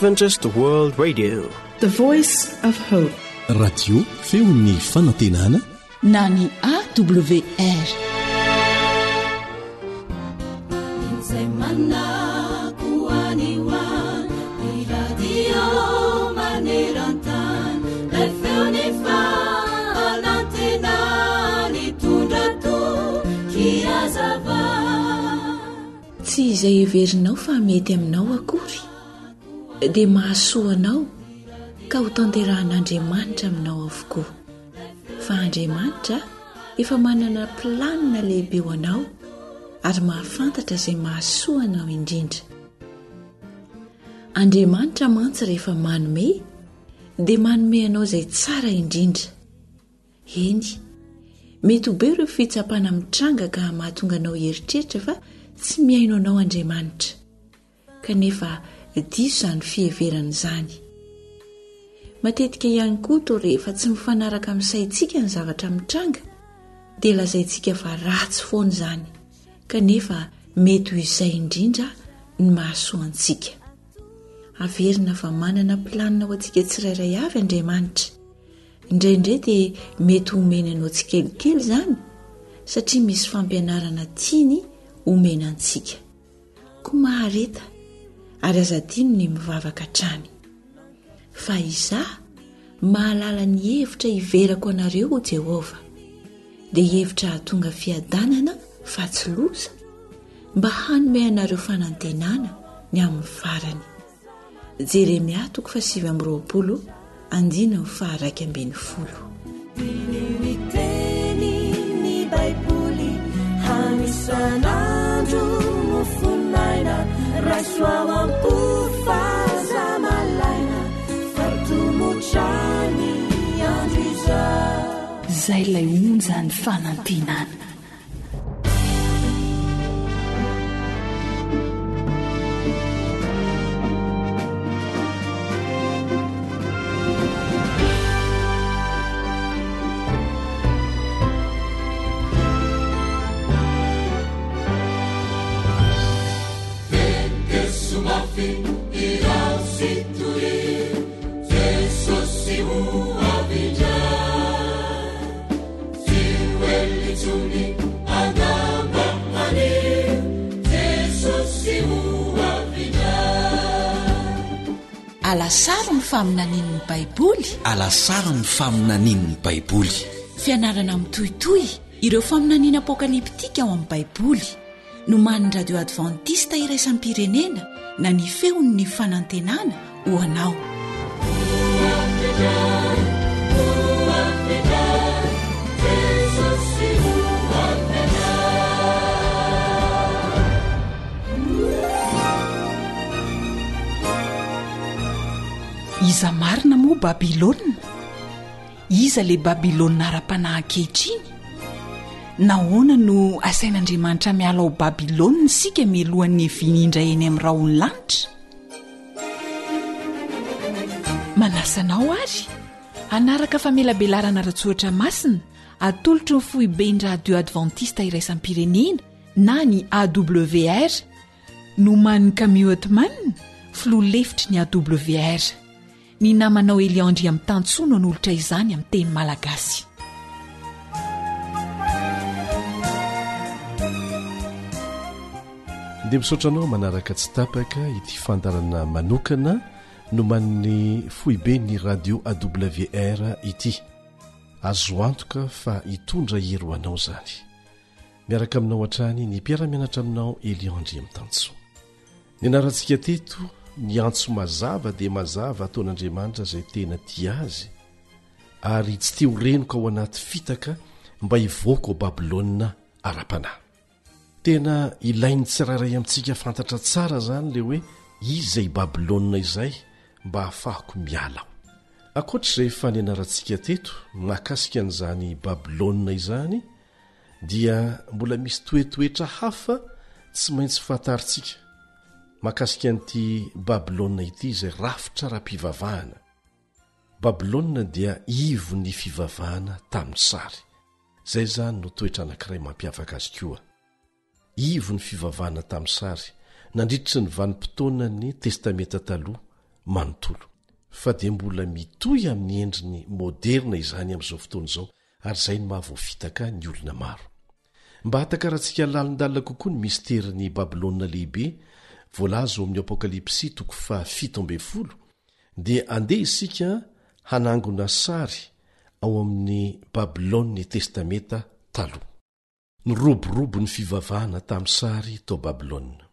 Adventist World Radio. The Voice of Hope. Radio feon'ny fanantenana na ny AWR. Izay manako any ho any, ny radio maneran-tany, ilay feon'ny fanantenana nitondra toky hazava. Tsy izay heverinao fa mety aminao akory dia mahasoa anao ka ho tanterahan'Andriamanitra aminao avokoa. Fa Andriamanitra efa manana planina lehibe ho anao ary mahafantatra izay mahasoa anao indrindra. Andriamanitra mantsy rehefa manome dia manome anao izay tsara indrindra. Eny, mety ho be ireo fitsapana mitranga ka mahatonga anao hieritreritra fa tsy mihaino anao Andriamanitra. Kanefa diso izany fiheverana izany. Matetika ihany koa toa rehefa tsy mifanaraka amin'ny saintsika ny zavatra mitranga dia lazaintsika fa ratsy foana izany, kanefa mety ho izay indrindra ny mahasoa antsika. Averina fa manana planina ho antsika tsirairay avy Andriamanitra. Indraindray dia mety homeny anao tsikelikely izany satria misy fampianarana tiany homena antsika. Koa mahareta ary aza adino ny mivavaka hatrany. Fa Izaho mahalala ny hevitra hiverako anareo, hoy Jehovah, dia hevitra hahatonga fiadanana fa tsy loza, mba hanome anareo fanantenana ny amin'ny farany. Jeremia toko faha-29 andininy faha-11. Diniho ny tenin'ny Baiboly hano isan'andro mofon'aina raiso ao am-po fa aza malaina fa tomotra ny andro izao. Izay ilay onjan'ny fanantenana. Alasaro ny faminanian'ny Baiboly. Alasaro ny faminanian'ny Baiboly. Fianarana mitohitohy ireo faminaniana apokalyptika ao amin'ny Baiboly. Nomanin'ny Radio Advantista Iraisam-pirenena na ny Feon'ny Fanantenana ho anao. Iza marina moa Babylona? Iza ilay Babylona ara-panahy ankehitriny? Nahoana no asain'Andriamanitra miala ao Babylona isika mialohan'ny hiaviany indray eny amin'ny rahon'ny lanitra? Manasa anao àry hanaraka famelabelarana ara-tsoratra masina atolotry ny foiben'ny Radio Advantista Iraisam-pirenena na ny AWR, nomanin'i Camille Ottman, filoha lefitry ny AWR. Ny namanao Elion Andriamitansoa no hanolotra izany amin'ny teny malagasy. Dia misaotra anao manaraka tsy tapaka ity fandaharana manokana nomanin'ny foiben'ny radio AWR ity. Azo antoka fa hitondra hery ho anao izany. Miaraka aminao hatrany ny mpiara-mianatra aminao Elion Andriamitansoa. Nianarantsika teto ny antso mazava dia mazava ataon'Andriamanitra izay tena tia azy, ary tsy te ho renoka ao anaty fitaka mba hivoaka ao Babylona ara-panahy. Tena ilain'ny tsirairay amintsika fantatra tsara izany ilay hoe iza i Babylona izay mba hahafahako miala ao. Ankoatra izay efa nianarantsika teto mahakasika an'izany Babylona izany, dia mbola misy toetoetra hafa tsy maintsy fantarintsika mahakasika an'ity Babylona ity izay rafitra ara-pivavahana. Babylona dia ivon'ny fivavahana tamin'ny sary. Izay izany no toetra anankiray mampiavaka azy koa. Ivon'ny fivavahana tamin'ny sary nandritry ny vanim-potoanan'ny Testamenta Taloha. manontolo. Fa dia mbola mitohy amin'ny endriny moderina izany amin'izao fotoana izao ary izay no maha voafitaka ny olona maro. Mba hahatakarantsika lalindalina kokoa ny misterin'i Babylona Lehibe voalaza ao amin'ny Apokalypsy toko faha 17, dia andeha isika hanangona sary ao amin'ny Babylon'ny Testamenta Taloha. Niroborobo ny fivavahana tamin'ny sary tao Babylona.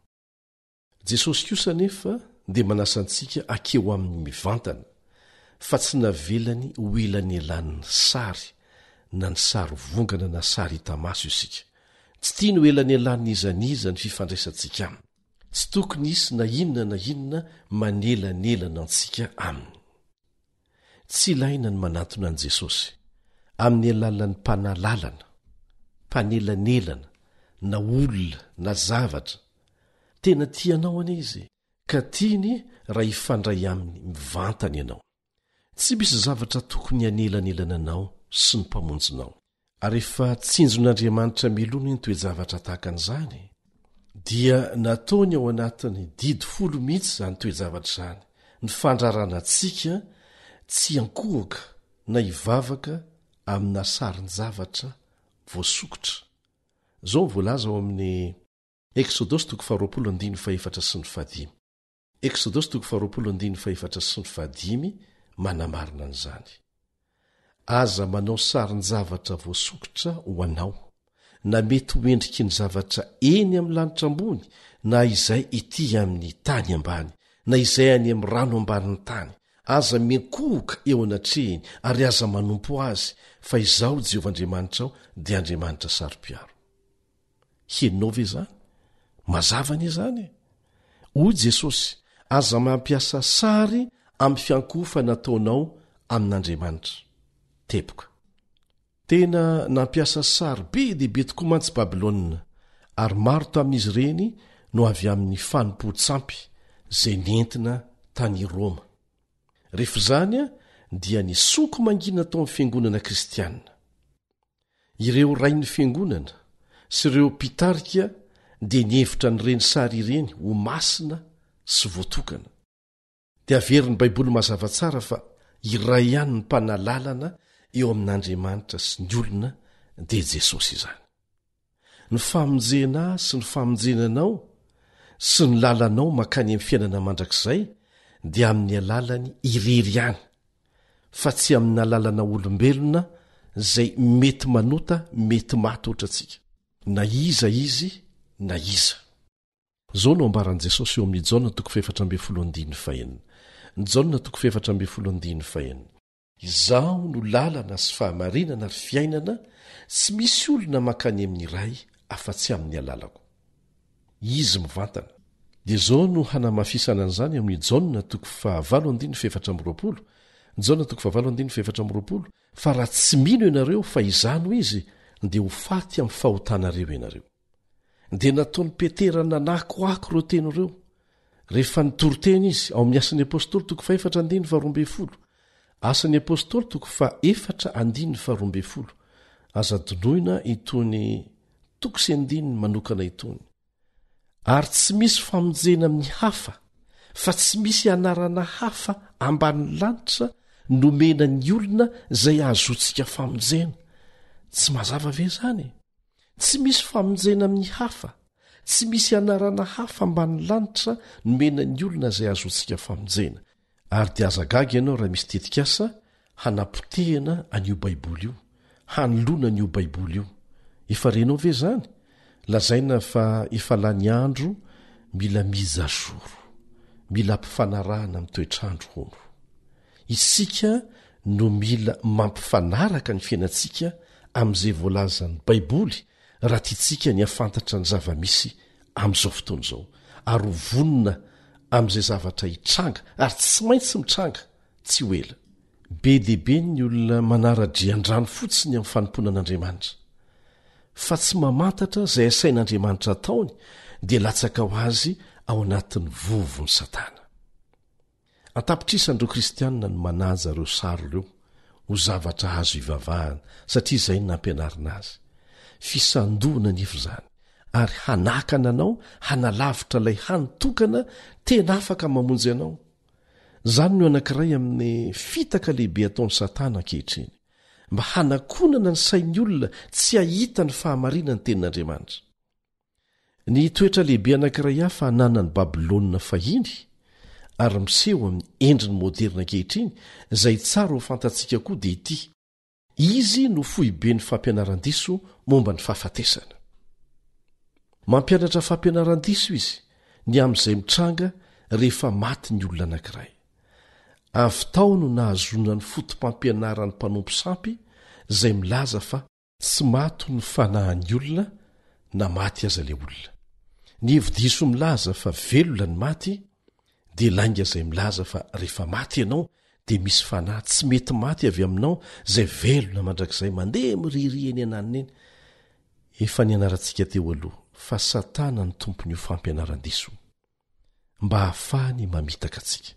Jesosy kosa anefa dia manasa antsika hakeo aminy mivantana, fa tsy navelany ho elanelanin'ny sary na ny sary vongana na sary hita maso isika. Tsy tiany ho elanelanin'iza n'iza ny fifandraisantsika aminy. Tsy tokony hisy na inona na inona manelanelana antsika aminy. Tsy ilaina ny manatona an'i Jesosy amin'ny alalan'ny mpanalalana, mpanelanelana, na olona na zavatra. Tena tia anao anie Izy ka tiany raha hifandray aminy mivantana ianao. Tsy misy zavatra tokony hanelanelana anao sy ny Mpamonjinao. Ary rehefa tsinjon'Andriamanitra mialoha ny toe-javatra tahaka an'izany, dia nataony ao anatin'ny didy folo mihitsy izany toe-javatra izany, ny fandrarana antsika tsy hiankohoka na hivavaka amina sarin-javatra voasokitra. Izao no voalaza ao amin'ny Eksodosy toko faharoapolo andininy fahefatra sy ny fahadimy. Eksodosy toko faharoapolo andininy fahefatra sy ny fahadimy manamarina an'izany. Aza manao sarin-javatra voasokitra ho anao, na mety ho endriky ny zavatra eny amin'ny lanitra ambony na izay ety amin'ny tany ambany, na izay any amin'ny rano ambanin'ny tany. Aza miankohoka eo anatrehiny ary aza manompo azy, fa Izaho Jehovah Andriamanitrao dia Andriamanitra saro-piaro. Henonao ve izany? Mazava anie izany e! Hoy Jesosy, Aza mampiasa sary amin'ny fiankohofana ataonao amin'Andriamanitra. Teboka. Tena nampiasa sary be dia be tokoa mantsy Babylona, ary maro tamin'izy ireny no avy amin'ny fanompoan-tsampy izay nentina tany Roma. Rehefa izany dia nisoko mangina tao amin'ny fiangonana kristiana. Ireo rain'ny fiangonana sy ireo mpitarika dia nihevitra an'ireny sary ireny ho masina sy voatokana. Dia averin'ny Baiboly mazava tsara fa iray ihany ny mpanalalana eo amin'Andriamanitra sy ny olona, dia Jesosy izany. Ny famonjena ahy sy ny famonjena anao sy ny lalanao mankany amin'ny fiainana mandrakizay dia amin'ny alalany irery ihany. fa tsy amina lalana olombelona izay mety manota mety maty ohatra antsika na iza izy na iza. Izao no ambaran'i Jesosy eo amin'ny Jaona toko faha-14 andininy fahenina. Jaona toko faha-14 andininy fahenina. Izaho no lalana sy fahamarinana ary fiainana, tsy misy olona mankany amin'ny Ray afa-tsy amin'ny alalako. Izy mivantana. Dia izao no hanamafisana an'izany ao amin'ny Jaona toko fahavalo andininy faha-24, Jaona toko fahavalo andininy faha-24, Fa raha tsy mino ianareo fa Izaho no Izy, dia ho faty amin'ny fahotanareo ianareo. Dia nataon'i Petera nanakoako ireo teny ireo, rehefa nitory teny izy, ao amin'ny Asan'ny Apostoly toko fahefatra andininy faharoambinifolo. Asan'ny Apostoly toko fahefatra andininy faharoambinifolo. Aza adinoina itony Toko sy andininy manokana itony. Ary tsy misy famonjena amin'ny hafa, fa tsy misy anarana hafa ambanin'ny lanitra nomena ny olona izay ahazoantsika famonjena. Tsy mazava ve izany e? Tsy misy famonjena amin'ny hafa, tsy misy anarana hafa ambanin'ny lanitra nomena ny olona izay ahazoantsika famonjena. Ary dia aza gaga ianao raha misy tetikasa hanapotehana an'io Baiboly io, hanoloana an'io Baiboly io. Efa renao ve izany? Lazaina fa efa lany andro mila mise à jour, mila ampifanarahana amin'ny toetr'andro hono. Isika no mila mampifanaraka ny fiainantsika amin'izay voalazan'ny Baiboly raha tiantsika ny hahafantatra ny zava-misy amin'izao fotoana izao ary ho vonona amin'izay zavatra hitranga ary tsy maintsy mitranga tsy ho ela. Be dia be ny olona manara-drian-drano fotsiny amin'ny fanompoana an'Andriamanitra, fa tsy mamantatra izay asain'Andriamanitra ataony dia latsaka ho azy ao anatin'ny vovon'i Satana. An-tapitrisany ireo Kristianina no manaja ireo sary ireo ho zavatra azo ivavahana, satria izay no nampianarina azy. Fisandohana anefa izany, ary hanakana anao hanalavitra ilay hany tokana tena afaka mamonjy anao. Izany no anankiray amin'ny fitaka lehibe ataon'i Satana ankehitriny, mba hanakonana ny sain'ny olona tsy hahita ny fahamarinan'ny Tenin'Andriamanitra. Ny toetra lehibe anankiray hafa ananan'i Babylona fahiny, ary miseho amin'ny endriny moderina ankehitriny, izay tsara ho fantatsika koa dia ity, Izy no foiben'ny fampianaran-diso momba ny fahafatesana. Mampianatra fampianaran-diso izy ny amin'izay mitranga rehefa maty ny olona anankiray. Avy tao no nahazoana ny foto-pampianaran'ny mpanompo sampy izay milaza fa tsy maty ny fanahin'ny olona na maty aza ilay olona. Ny hevi-diso milaza fa velona ny maty dia lainga izay milaza fa rehefa maty ianao dia misy fanahy tsy mety maty avy aminao izay velona mandrakizay mandeha miririha eny ananona eny. Efa nianarantsika teo aloha fa Satana no tompon'io fampianaran-diso io mba hahafahany mamitaka antsika.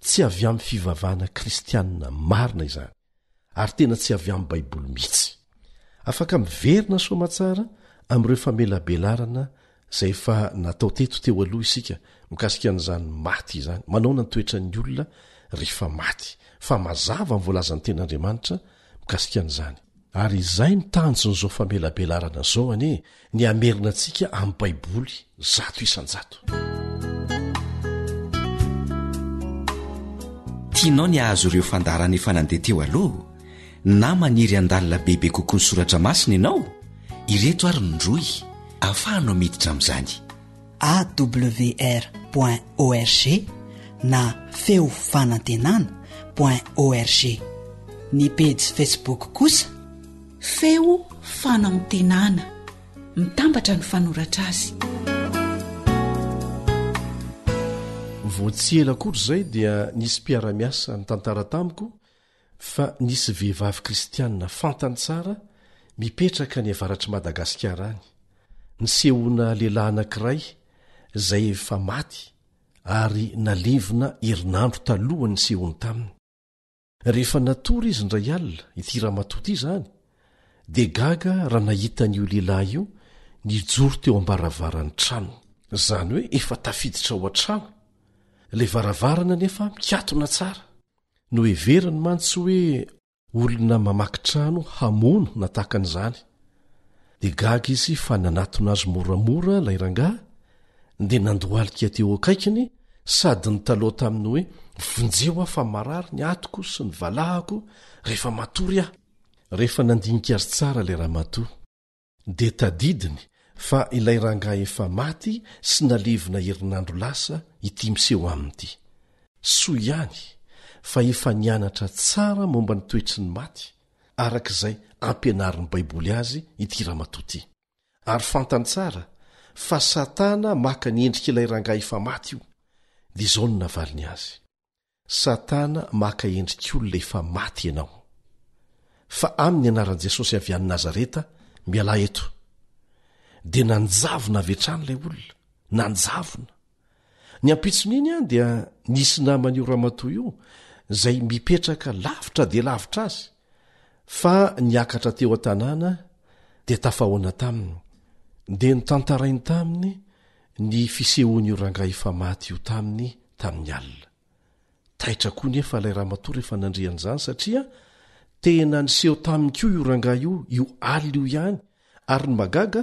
Tsy avy amin'ny fivavahana kristianina marina izany. ary tena tsy avy amin'ny Baiboly mihitsy. Afaka miverina soamatsara amin'ireo famelabelarana izay efa natao teto teo aloha isika mikasika an'izany maty izany, manaona ny toetran'ny olona rehefa maty, fa mazava ny voalazan'ny Tenin'Andriamanitra mikasika an'izany. Ary izay no tanjon'izao famelabelarana izao anie, ny hamerina antsika amin'ny Baiboly 100%. Tianao ny hahazo ireo fandaharana efa nandeha teo aloha? Na maniry handalina bebe kokoa ny soratra masina ianao? Ireto ary ny rohy ahafahanao miditra amin'izany. awr point org na feo fanantenana point org. Ny pejy Facebook kosa. Feo fanantenana. Mitambatra ny fanoratra azy. Vao tsy ela akory izay dia nisy mpiara-miasa nitantara tamiko fa nisy vehivavy kristianina fantany tsara mipetraka any avaratr'i Madagasikara any, nisehoana lehilahy anankiray izay efa maty ary nalevina herinandro talohan'ny nisehoany taminy. Rehefa natory izy indray alina, ity ramatoa ity izany, dia gaga raha nahita an'io lehilahy io nijoro teo am-baravaran'ny tranony. Izany hoe efa tafiditra ao an-trano. Ilay varavarana anefa mikatona tsara. Noheveriny mantsy hoe olona mamaky trano hamono na tahaka an'izany. Dia gaga izy fa nanatona azy moramora ilay rangahy, dia nandohalika teo akaikiny sady nitalaho taminy hoe, Vonjeo aho fa marary ny atiko sy ny valahako rehefa matory aho. Rehefa nandinika azy tsara ilay ramatoa, dia tadidiny fa ilay rangahy efa maty sy nalevina herinandro lasa ity miseho aminy ity. Soa ihany fa efa nianatra tsara momba ny toetry ny maty araka izay ampianarin'ny Baiboly azy ity ramatoa ity. Ary fantany tsara fa Satana maka ny endrik'ilay rangahy efa maty io. Dia izao no navaliny azy. Satana maka endrik'olona efa maty ianao. Fa amin'ny anaran'i Jesosy avy any Nazareta, mialà eto. Dia nanjavona avy hatrany ilay olona. Nanjavona. Ny ampitson'iny an dia nisy naman'io ramatoa io izay mipetraka lavitra dia lavitra azy fa niakatra teo an-tanàna dia tafahoana taminy. Dia notantarainy taminy ny fisehoan'io rangahy efa maty io taminy tamin'ny alina. Taitra koa nefa ilay ramatoa rehefa nandre an'izany satria tena niseho taminy koa io rangahy io io alina io ihany ary ny mahagaga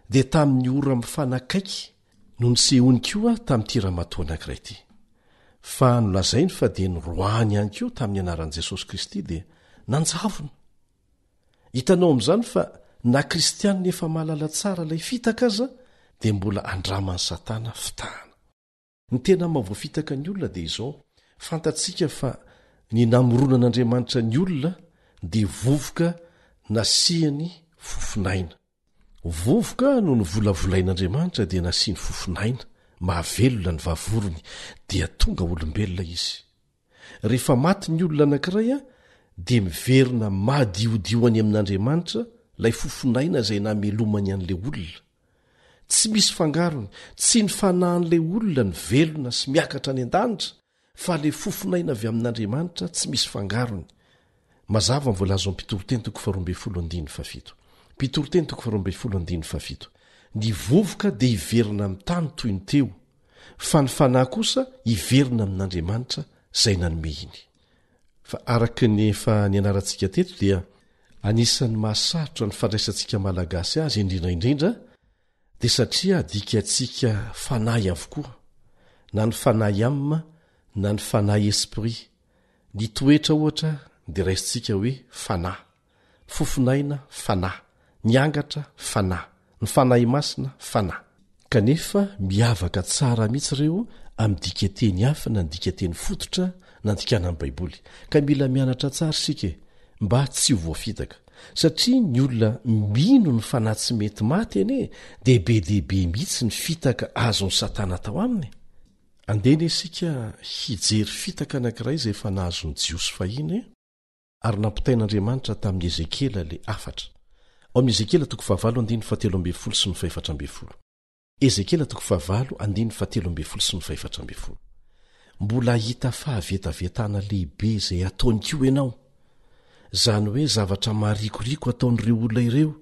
dia tamin'ny ora mifanakaiky no nisehoany koa tamin'ity ramatoa anankiray ity. Fa nolazainy fa dia noroahany ihany koa tamin'ny anaran'i Jesosy Kristy dia nanjavona. Hitanao amin'izany fa na kristianina efa mahalala tsara ilay fitaka aza dia mbola andraman'i Satana fitahana. Ny tena mahavoafitaka ny olona dia izao, fantatsika fa ny namoronan'Andriamanitra ny olona dia vovoka nasiany fofon'aina. Vovoka no novolavolain'Andriamanitra dia nasiany fofon'aina, mahavelona ny vavorony, dia tonga olombelona izy. Rehefa maty ny olona anankiray dia miverina madiodio any amin'Andriamanitra ilay fofon'aina izay namelomany an'ilay olona. Tsy misy fangarony, tsy ny fanahin'ilay olona no velona sy miakatra any an-danitra fa ilay fofon'aina avy amin'Andriamanitra tsy misy fangarony. Mazava ny voalaza ao Mpitoriteny toko faharoambinifolo andininy fahafito. Mpitoriteny toko faharoambinifolo andininy fahafito. Ny vovoka dia hiverina amin'ny tany toy ny teo, fa ny fanahy kosa hiverina amin'Andriamanitra. izay nanome iny. Fa araka ny efa nianarantsika teto dia anisan'ny mahasarotra ny fandraisantsika malagasy azy indrindra indrindra dia satria adikantsika fanahy avokoa, na ny fanahy âme na ny fanahy esprit. Ny toetra ohatra dia raisintsika hoe fanahy, ny fofon'aina fanahy, ny angatra fanahy, ny fanahy masina fanahy. Kanefa miavaka tsara mihitsy ireo amin'ny dikanteny hafa na ny dikanteny fototra nandikana ny Baiboly. Ka mila mianatra tsara isika e, mba tsy ho voafitaka. Satria ny olona mino ny fanahy tsy mety maty anie dia be dia be mihitsy ny fitaka azon'i Satana atao aminy. Andeha anie isika hijery fitaka anankiray izay efa nahazo ny Jiosy fahiny. Ary nampitain'Andriamanitra tamin'i Ezekiela ilay hafatra. Ao amin'ny Ezekiela toko fahavalo andininy fahatelo ambin'ny folo sy ny fahefatra ambin'ny folo. Ezekiela toko fahavalo andininy fahatelo ambin'ny folo sy ny fahefatra ambin'ny folo. Mbola hahita fahavetavetana lehibe izay hataony koa ianao. Izany hoe zavatra maharikoriko ataon'ireo olona ireo,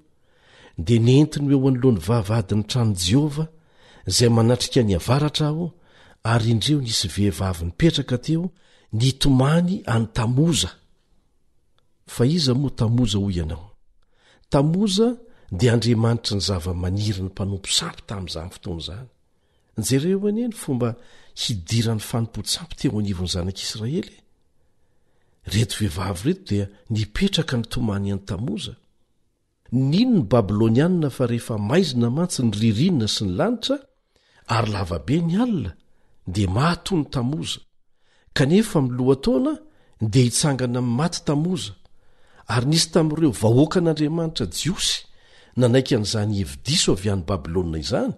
dia nentiny ho eo anoloan'ny vavahadin'ny tranon'i Jehovah, izay manatrika ny avaratra aho, ary indreo nisy vehivavy nipetraka teo, nitomany an'i Tamoza. Fa iza moa Tamoza hoy ianao? Tamoza dia andriamanitry ny zavamaniry ny mpanompo sampy tamin'izany fotoana izany. Jereo anie ny fomba hidiran'ny fanompoan-tsampy teo anivon'ny zanak'Israely e! Ireto vehivavy ireto dia nipetraka nitomany an'i Tamoza. Nino ny Babylonianina fa rehefa maizina mantsy ny ririnina sy ny lanitra, ary lava be ny alina, dia maty hono Tamoza. Kanefa amin'ny lohataona dia hitsangana amin'ny maty Tamoza. Ary nisy tamin'ireo vahoakan'Andriamanitra jiosy nanaiky an'izany hevi-diso avy any Babylona izany,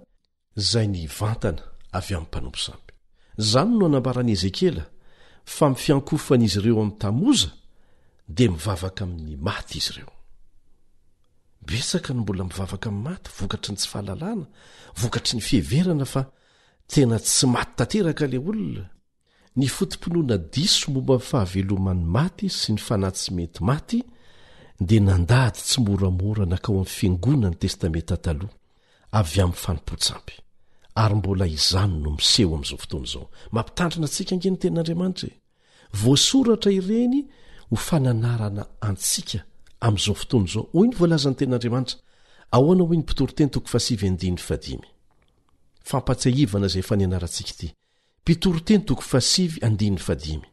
izay nivantana avy amin'ny mpanompo sampy. Izany no anambaran'i Ezekiela fa amin'ny fiankohofan'izy ireo amin'i Tamoza dia mivavaka amin'ny maty izy ireo. Betsaka no mbola mivavaka amin'ny maty vokatry ny tsy fahalalana, vokatry ny fiheverana fa tena tsy maty tanteraka ilay olona. Ny foto-pinoana diso momba ny fahaveloman'ny maty sy ny fanahy tsy mety maty dia nandady tsimoramora nankao amin'ny Fiangonan'ny Testamenta Taloha avy amin'ny fanompoan-tsampy. Ary mbola izany no miseho amin'izao fotoana izao. Mampitandrina antsika ange ny Tenin'Andriamanitra e! Voasoratra ireny ho fananarana antsika amin'izao fotoana izao, hoy ny voalazan'ny Tenin'Andriamanitra. Ahoana hoy ny Mpitoriteny toko fahasivy andininy fahadimy? Fampatsiahivana izay efa nianarantsika ity. Mpitoriteny toko fahasivy andininy fahadimy.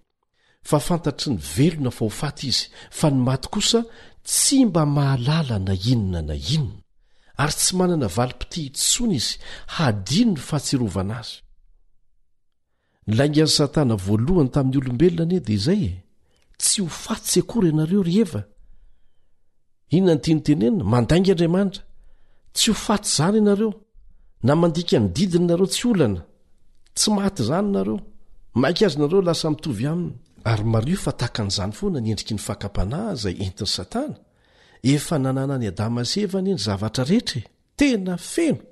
Fa fantatry ny velona fa ho faty izy, fa ny maty kosa tsy mba mahalala na inona na inona, ary tsy manana valim-pitia intsony izy hadino ny fahatsiarovana azy. Ny laingan'i Satana voalohany tamin'ny olombelona anie dia izay e! Tsy ho faty tsy akory ianareo ry Eva. Inona ny tiany tenenina? Mandainga Andriamanitra. Tsy ho faty izany ianareo. Na mandika ny didiny nareo tsy olana. Tsy maty izany nareo. Maika azy nareo lasa mitovy aminy. Ary mariho fa tahaka an'izany foana ny endriky ny fakam-panahy izay entin'i Satana. Efa nananan'i Adama sy Eva anie ny zavatra rehetra e! Tena feno!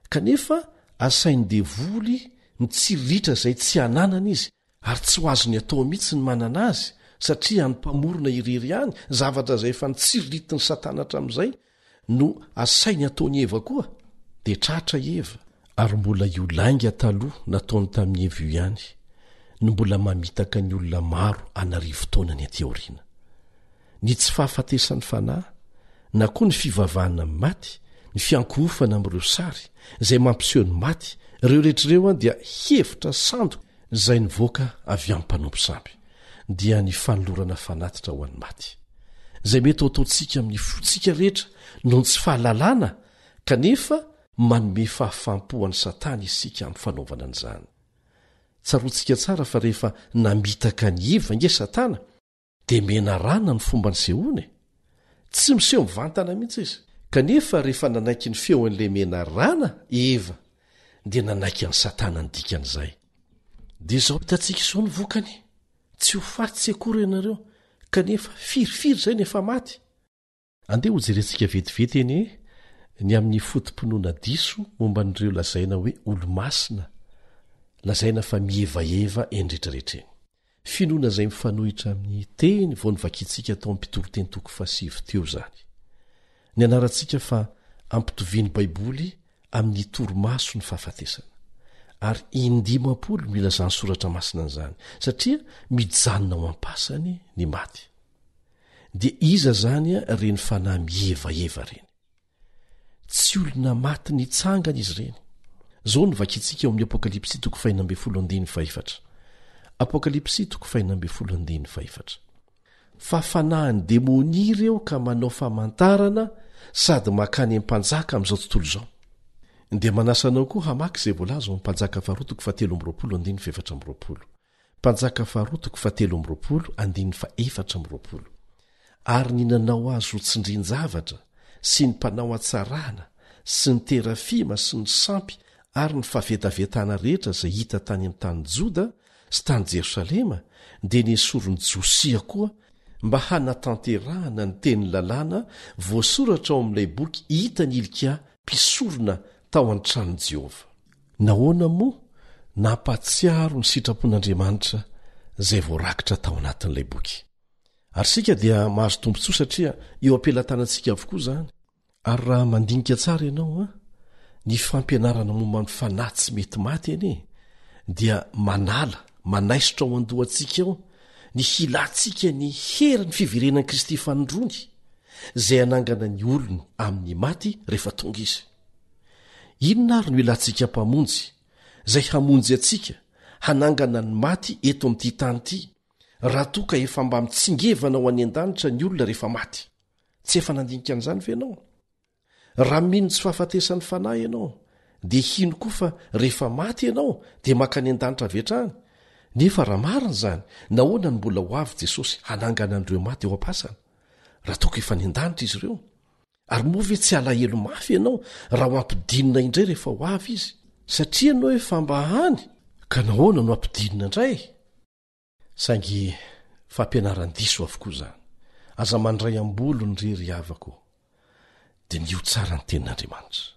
Kanefa asain'ny devoly mitsiriritra izay tsy ananany izy Ary tsy ho azony atao mihitsy ny manana azy, satria an'ny Mpamorona irery ihany, zavatra izay efa nitsiriritin'i Satana hatramin'izay no asainy ataon'i Eva koa. Dia tratra i Eva. Ary mbola io lainga taloha nataony tamin'i Eva io ihany no mbola mamitaka ny olona maro an'arivo taonany aty aoriana. Ny tsy fahafatesan'ny fanahy, na koa ny fivavahana amin'ny maty, ny fiankohofana amin'ireo sary izay mampiseho ny maty, ireo rehetra ireo dia hevitra sandoka izay nivoaka avy amin'ny mpanompo sampy, dia ny fanolorana fanatitra ho an'ny maty, izay mety ho ataontsika amin'ny fontsika rehetra noho ny tsy fahalalana, kanefa manome fahafaham-po an'i Satana isika amin'ny fanaovana an'izany. Tsaroantsika tsara fa rehefa namitaka an'i Eva ange Satana, dia menarana ny fomba nisehoany e! Tsy miseho mivantana mihitsy izy. Kanefa rehefa nanaiky ny feon'ilay menarana i Eva, dia nanaiky an'i Satana ny dikan'izay. Dia izao hitantsika izao ny vokany, tsy ho faty tsy akory ianareo, kanefa firifiry izay no efa maty. Andeha hojerentsika vetivety anie ny amin'ny foto-pinoana diso momba an'ireo lazaina hoe olo-masina, lazaina fa mihevaheva eny rehetrarehetra eny. Finoana izay mifanohitra amin'ny teny vao novakintsika tao amin'ny Mpitoriteny toko fahasivy teo izany. Nianarantsika fa ampitovian'ny Baiboly amin'ny torimaso ny fahafatesana. Ary indimampolo no ilazan'ny Soratra Masina an'izany, satria mijanona ao am-pasany ny maty. Dia iza izany ireny fanahy mihevaheva ireny? Tsy olona maty nitsangana izy ireny. Izao no vakintsika ao amin'ny Apokalypsy toko fahenina ambin'ny folo andininy fahefatra. Apokalypsy toko fahenina ambin'ny folo andininy fahefatra. Fa fanahin'ny demonia ireo ka manao famantarana sady mankany amin'ny mpanjaka amin'izao tontolo izao. Dia manasa anao koa hamaky izay voalaza ao amin'ny Mpanjaka faharoa toko fahatelo amby roapolo andininy fahefatra amby roapolo. Mpanjaka faharoa toko fahatelo amby roapolo andininy fahefatra amby roapolo. Ary ny nanao azy ho tsindrin-javatra sy ny mpanao hatsarana sy ny terafima sy ny sampy ary ny fahavetavetana rehetra izay hita tany amin'ny tany Joda sy tany Jerosalema dia nesorin'i Josia koa mba hanatanterahana ny tenin'ny lalàna voasoratra ao amin'ilay boky hitan'i Hilkia mpisorona tao an-tranon'i Jehovah. Nahoana moa nampahatsiaro ny sitrapon'Andriamanitra izay voarakitra tao anatin'ilay boky? Ary isika dia mahazo tombontsoa satria eo am-pelatanantsika avokoa izany. Ary raha mandinika tsara ianao an, ny fampianarana momba ny fanahy tsy mety maty anie dia manala, manaisotra ao an-dohantsika ao ny hilantsika ny herin'ny fiverenan'i Kristy fanindroany, izay hanangana ny olony amin'ny maty rehefa tonga Izy. Inona ary no ilantsika Mpamonjy, izay hamonjy antsika, hanangana ny maty eto amin'ity tany ity, raha toa ka efa mba mitsingevana ho any an-danitra ny olona rehefa maty? Tsy efa nandinika an'izany ve ianao? Raha mino ny tsy fahafatesan'ny fanahy ianao, dia hino koa fa rehefa maty ianao dia mankany an-danitra avy hatrany. Nefa raha marina izany, nahoana no mbola ho avy Jesosy hanangana an'ireo maty eo am-pasana, raha toa ka efa any an-danitra izy ireo? Ary moa ve tsy halahelo mafy ianao raha ho ampidinina indray rehefa ho avy izy? Satria ianao efa mba any, ka nahoana no ampidinina indray? Saingy fampianaran-diso avokoa izany. Aza mandray am-bolony re ry havako ô. Diniho tsara ny Tenin'Andriamanitra.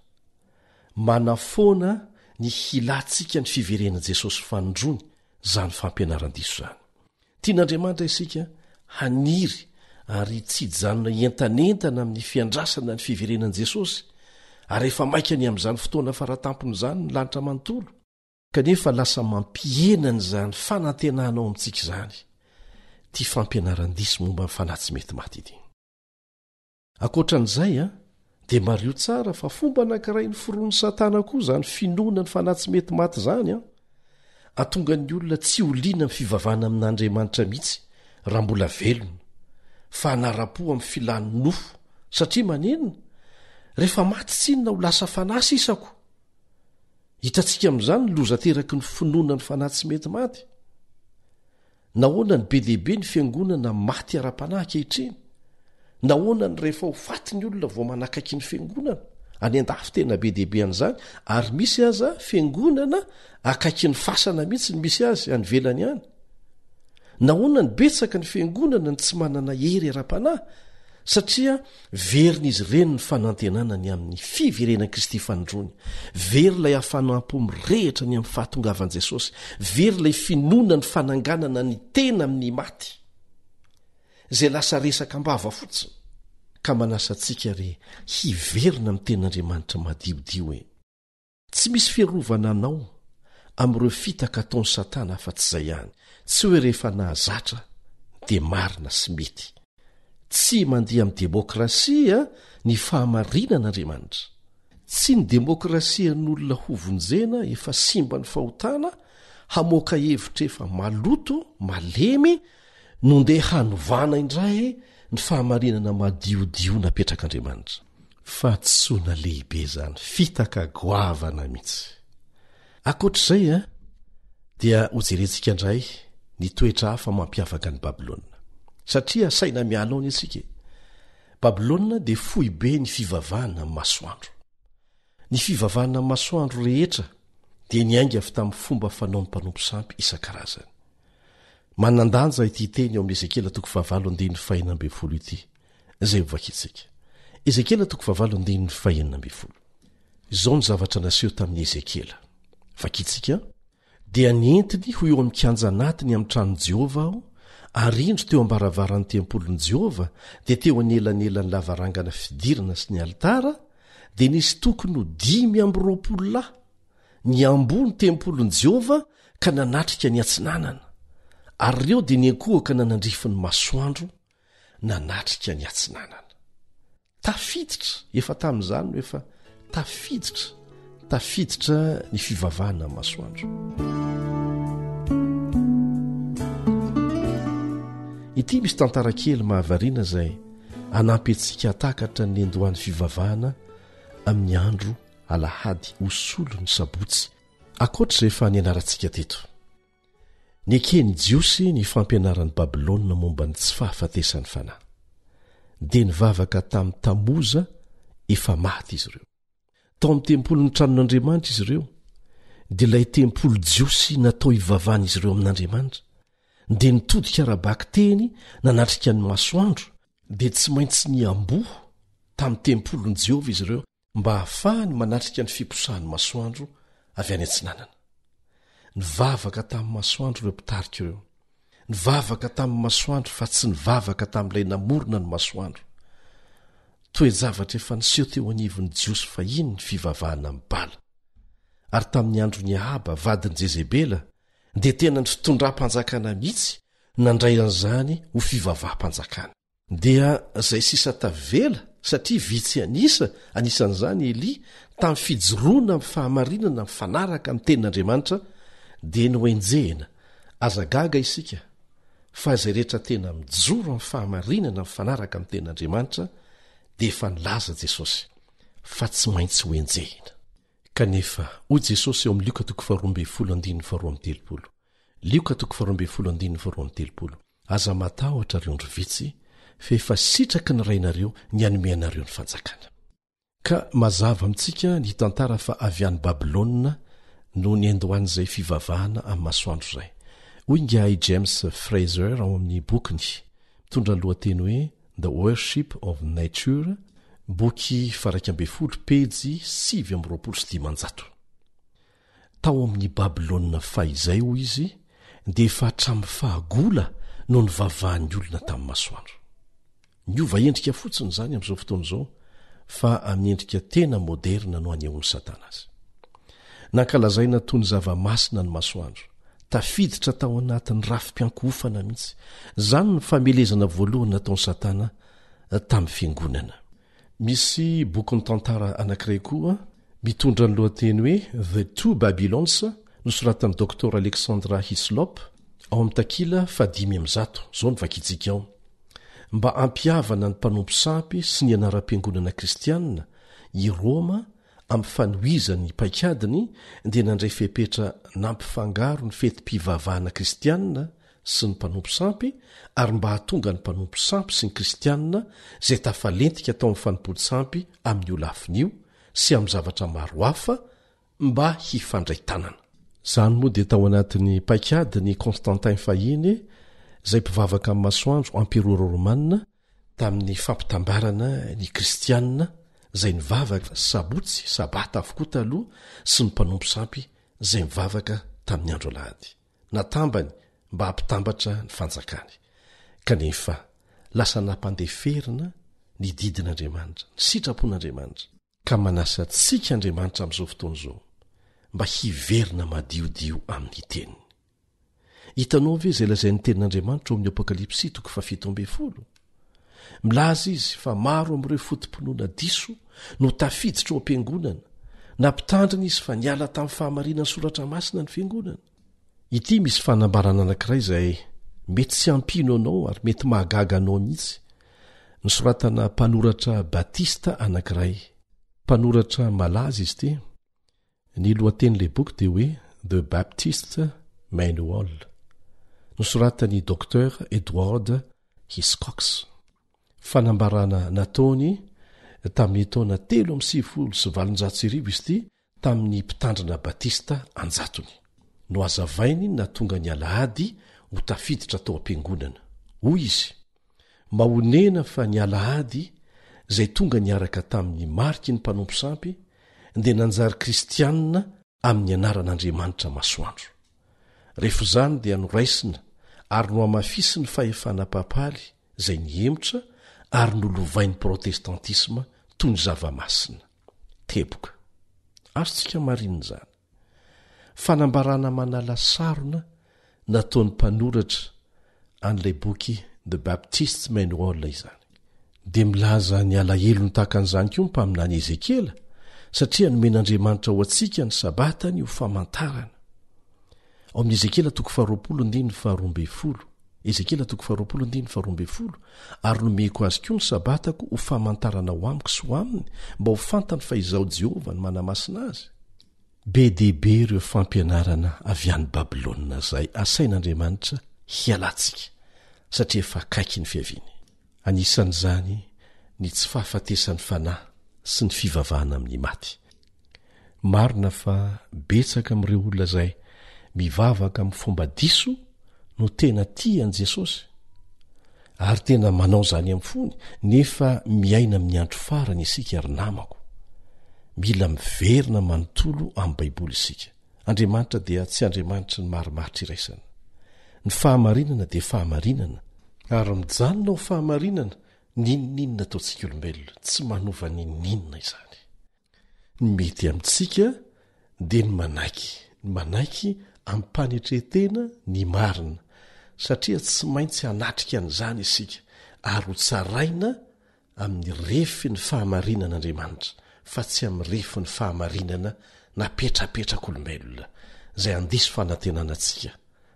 Manafoana ny hilantsika ny fiverenan'i Jesosy fanindroany izany fampianaran-diso izany. Tian'Andriamanitra isika haniry ary tsy hijanona hientanentana amin'ny fiandrasana ny fiverenan'i Jesosy, ary efa maika ny amin'izany fotoana faratampony izany ny lanitra manontolo. Kanefa lasa mampihena an'izany fanantenana ao amintsika izany ity fampianaran-diso momba ny fanahy tsy mety maty ity. Ankoatra an'izay, dia mariho tsara fa fomba anankiray noforonin'i Satana koa izany finoana ny fanahy tsy mety maty izany. Hahatonga ny olona tsy ho liana amin'ny fivavahana amin'Andriamanitra mihitsy raha mbola velona, fa hanara-po amin'ny filan'ny nofo, satria manenina, rehefa maty tsinona ho lasa fanahy sisako. Hitantsika amin'izany ny loza ateraky ny finoana ny fanahy tsy mety maty. Nahoana no be dia be ny fiangonana maty ara-panahy ankehitriny? Nahoana no rehefa ho faty ny olona vao manakaiky ny fiangonana? Any an-dafy tena be dia be an'izany, ary misy aza fiangonana akaikin'ny fasana mihitsy ny misy azy any ivelany any. Nahoana no betsaka ny fiangonana no tsy manana hery ara-panahy? Satria verin'izy ireny ny fanantenana ny amin'ny fiverenan'i Kristy fanindroany, very ilay hafanam-po mirehitra ny amin'ny fahatongavan'i Jesosy, very ilay finoana ny fananganana ny tena amin'ny maty, izay lasa resaka am-bava fotsiny. Ka manasa antsika re hiverina amin'ny Tenin'Andriamanitra madiodio e! Tsy misy fiarovana anao amin'ireo fitaka ataon'i Satana afa-tsy izay ihany, tsy hoe rehefa nahazatra dia marina sy mety. Tsy mandeha amin'ny demokrasia ny fahamarinan'Andriamanitra. Tsy ny demokrasian'olona hovonjena efa simban'ny fahotana hamoaka hevitra efa maloto, malemy, no ndeha hanovana indray ny fahamarinana madiodio napetrak'Andriamanitra. Fahadisoana lehibe izany, fitaka goavana mihitsy. Ankoatra izay, dia hojerentsika indray ny toetra hafa mampiavaka an'i Babylona. Satria asaina miala ao anie isika e. Babylona dia foibe ny fivavahana amin'ny masoandro. Ny fivavahana amin'ny masoandro rehetra dia niainga avy tamin'ny fomba fanaon'ny mpanompo sampy isan-karazany. Manan-danja ity teny ao amin'ny Ezekiela toko fahavalo andininy fahenina ambin'ny folo ity, izay hovakintsika. Ezekiela toko fahavalo andininy fahenina ambin'ny folo. Izao ny zavatra naseho tamin'i Ezekiela. Vakintsika, Dia nentiny ho eo amin'ny kianja anatiny amin'ny tranon'i Jehovah aho, ary indro teo am-baravaran'ny tempolin'i Jehovah, dia teo anelanelan'ny lavarangana fidirana sy ny alitara, dia nisy tokony ho 25 lahy. Niamboho ny tempolin'i Jehovah ka nanatrika ny atsinanana, ary ireo dia niankohoka nanandrify ny masoandro nanatrika ny atsinanana. Tafiditra, efa tamin'izany no efa tafiditra, tafiditra ny fivavahana amin'ny masoandro. Ity misy tantara kely mahavariana izay hanampy antsika hatakatra ny nendohan'ny fivavahana amin'ny andro alahady ho solon'ny sabotsy, ankoatra izay efa nianarantsika teto. Neken'ny Jiosy ny fampianaran'i Babylona momba ny tsy fahafatesan'ny fanahy. Dia nivavaka tamin'i Tamoza efa maty izy ireo. Tao amin'ny tempolin'ny tranon'Andriamanitra izy ireo, dia ilay tempoly jiosy natao hivavahan'izy ireo amin'Andriamanitra, dia nitodika ara-bakiteny nanatrika ny masoandro, dia tsy maintsy niamboho tamin'ny tempolin'i Jehovah izy ireo mba hahafahany manatrika ny fiposahan'ny masoandro avy any atsinanana. Nivavaka tamin'ny masoandro ireo mpitarika ireo. Nivavaka tamin'ny masoandro fa tsy nivavaka tamin'ilay namorona ny masoandro. Toe-javatra efa niseho teo anivon'ny Jiosy fahiny ny fivavahana amin'i Bala. Ary tamin'ny andron'i Ahaba, vadin'i Jezebela, dia tena ny fitondram-panjakana mihitsy nandray an'izany ho fivavaham-panjakana. Dia izay sisa tavela, satria vitsy an'isa, anisan'izany i Elia, tamin'ny fijoroana amin'ny fahamarinana mifanaraka amin'ny Tenin'Andriamanitra, dia nohenjehina. Aza gaga isika fa izay rehetra tena mijoro amin'ny fahamarinana mifanaraka amin'ny Tenin'Andriamanitra dia efa nilaza Jesosy fa tsy maintsy hohenjehina. Kanefa, hoy Jesosy eo amin'ny Lioka toko faharoa andininy faharoa Lioka toko faharoa andininy faharoa Aza matahotra ry ondry vitsy fa efa sitraky ny Rainareo ny hanome anareo ny fanjakana. Ka mazava amintsika ny tantara fa avy any Babylona no niandohan'izay fivavahana amin'ny masoandro izay. Hoy ingahy James Frazer ao amin'ny bokiny mitondra ny lohateny hoe The Worship of Nature, boky faha-11, pejy 529. Tao amin' i Babylona fahizay, hoy izy, dia efa hatramin'ny fahagola no nivavahan'ny olona tamin'ny masoandro. Niova endrika fotsiny izany amin'izao fotoana izao, fa amin'ny endrika tena moderina no anehoan'i Satana azy. Nankalazaina toy ny zava-masina ny masoandro, tafiditra tao anatin'ny rafi-piankohofana mihitsy. Izany no famelezana voalohany nataon'i Satana tamin'ny fiangonana. Misy bokin'ny tantara anankiray koa mitondra ny lohateny hoe The Two Babylons, nosoratan'ny Doctor Alexandra Hislop, ao amin'ny takila fahadimy amby zato. Izao no vakintsika ao, Mba hampihavana ny mpanompo sampy sy ny anaram-piangonana kristianina, i Roma, amin'ny fanohizany ny paikadiny, dia nandray fepetra nampifangaro ny fetim-pivavahana kristianina sy ny mpanompo sampy ary mba hahatonga ny mpanompo sampy sy ny kristianina izay tafalentika tao amin'ny fanompoan-tsampy amin'io lafiny io sy amin'ny zavatra maro hafa mba hifandray tanana. Izany moa dia tao anatin'ny paikadin'i Constantin fahiny izay mpivavaka amin'ny masoandro emperora romana tamin'ny fampitambarana ny kristianina izay nivavaka sabotsy, sabata avokoa taloha sy ny mpanompo sampy izay nivavaka tamin'ny andro alahady. Natambany mba hampitambatra ny fanjakany. Kanefa lasa nampandeferina ny didin'Andriamanitra, ny sitrapon'Andriamanitra. Ka manasa antsika Andriamanitra amin'izao fotoana izao mba hiverina madiodio amin'ny Teniny. Hitanao ve izay lazain'ny Tenin'Andriamanitra ao amin'ny Apokalypsy toko fahafito ambin'ny folo? Milaza izy fa maro amin'ireo foto-pinoana diso no tafiditra ao am-piangonana. Nampitandrina izy fa niala tamin'ny fahamarinan'ny Soratra Masina ny fiangonana. Ity misy fanambarana anankiray izay mety tsy hampino anao ary mety mahagaga anao mihitsy. Nosoratana mpanoratra batista anankiray. Mpanoratra malaza izy ity. Ny lohatenin'ilay boky dia hoe The Baptist Manual, nosoratan'i Docteur Edward Hiscox. Fanambarana nataony tamin'ny taona 1893 izy ity tamin'ny mpitandrina batista an-jatony. Nohazavainy ny nahatonga ny alahady ho tafiditra tao am-piangonana. Hoy izy, Mahonena fa ny alahady izay tonga niaraka tamin'ny mariky ny mpanompo sampy dia nanjary kristianina amin'ny anaran'Andriamanitra masoandro. Rehefa izany dia noraisina ary nohamafisin'ny fahefana papaly izay nihemotra ary nolovain'ny protestantisma toy ny zava-masina. Teboka. Azontsika marinina izany. Fanambarana manala sarona nataon'ny mpanoratra an'ilay boky The Baptist's Manual izany. Dia milaza ny alahelony tahaka an'izany koa ny mpaminany Ezekiela, satria nomen'Andriamanitra ho antsika ny Sabatany ho famantarana. Ao amin'ny Ezekiela toko faharoapolo andininy faharoambinifolo, Ezekiela toko faharoapolo andininy faharoambinifolo, Ary nomeko azy koa ny Sabatako ho famantarana ho amiko sy ho aminy, mba ho fantany fa Izaho Jehovah no manamasina azy. Be dia be ireo fampianarana avy any Babylona izay asain'Andriamanitra hialantsika, satria efa akaiky ny fiaviany. Anisan'izany ny tsy fahafatesan'ny fanahy sy ny fivavahana amin'ny maty. Marina fa betsaka amin'ireo olona izay mivavaka amin'ny fomba diso no tena tia an'i Jesosy, ary tena manao izany amin'ny fony, nefa miaina amin'ny andro farany isika ry namako. Mila miverina manontolo amin'ny Baiboly isika. Andriamanitra dia tsy Andriamanitry ny marimaritra iraisana. Ny fahamarinana dia fahamarinana, ary mijanona ho fahamarinana n'inon'inona ataontsika olombelona, tsy manova n'inon'inona izany. Ny mety amintsika dia ny manaiky, ny manaiky amim-panetren-tena ny marina, satria tsy maintsy hanatrika an'izany isika ary ho tsaraina amin'ny refin'ny fahamarinan'Andriamanitra fa tsy amin'ny refin'ny fahamarinana napetrapetrak'olombelona izay handiso fanantenana antsika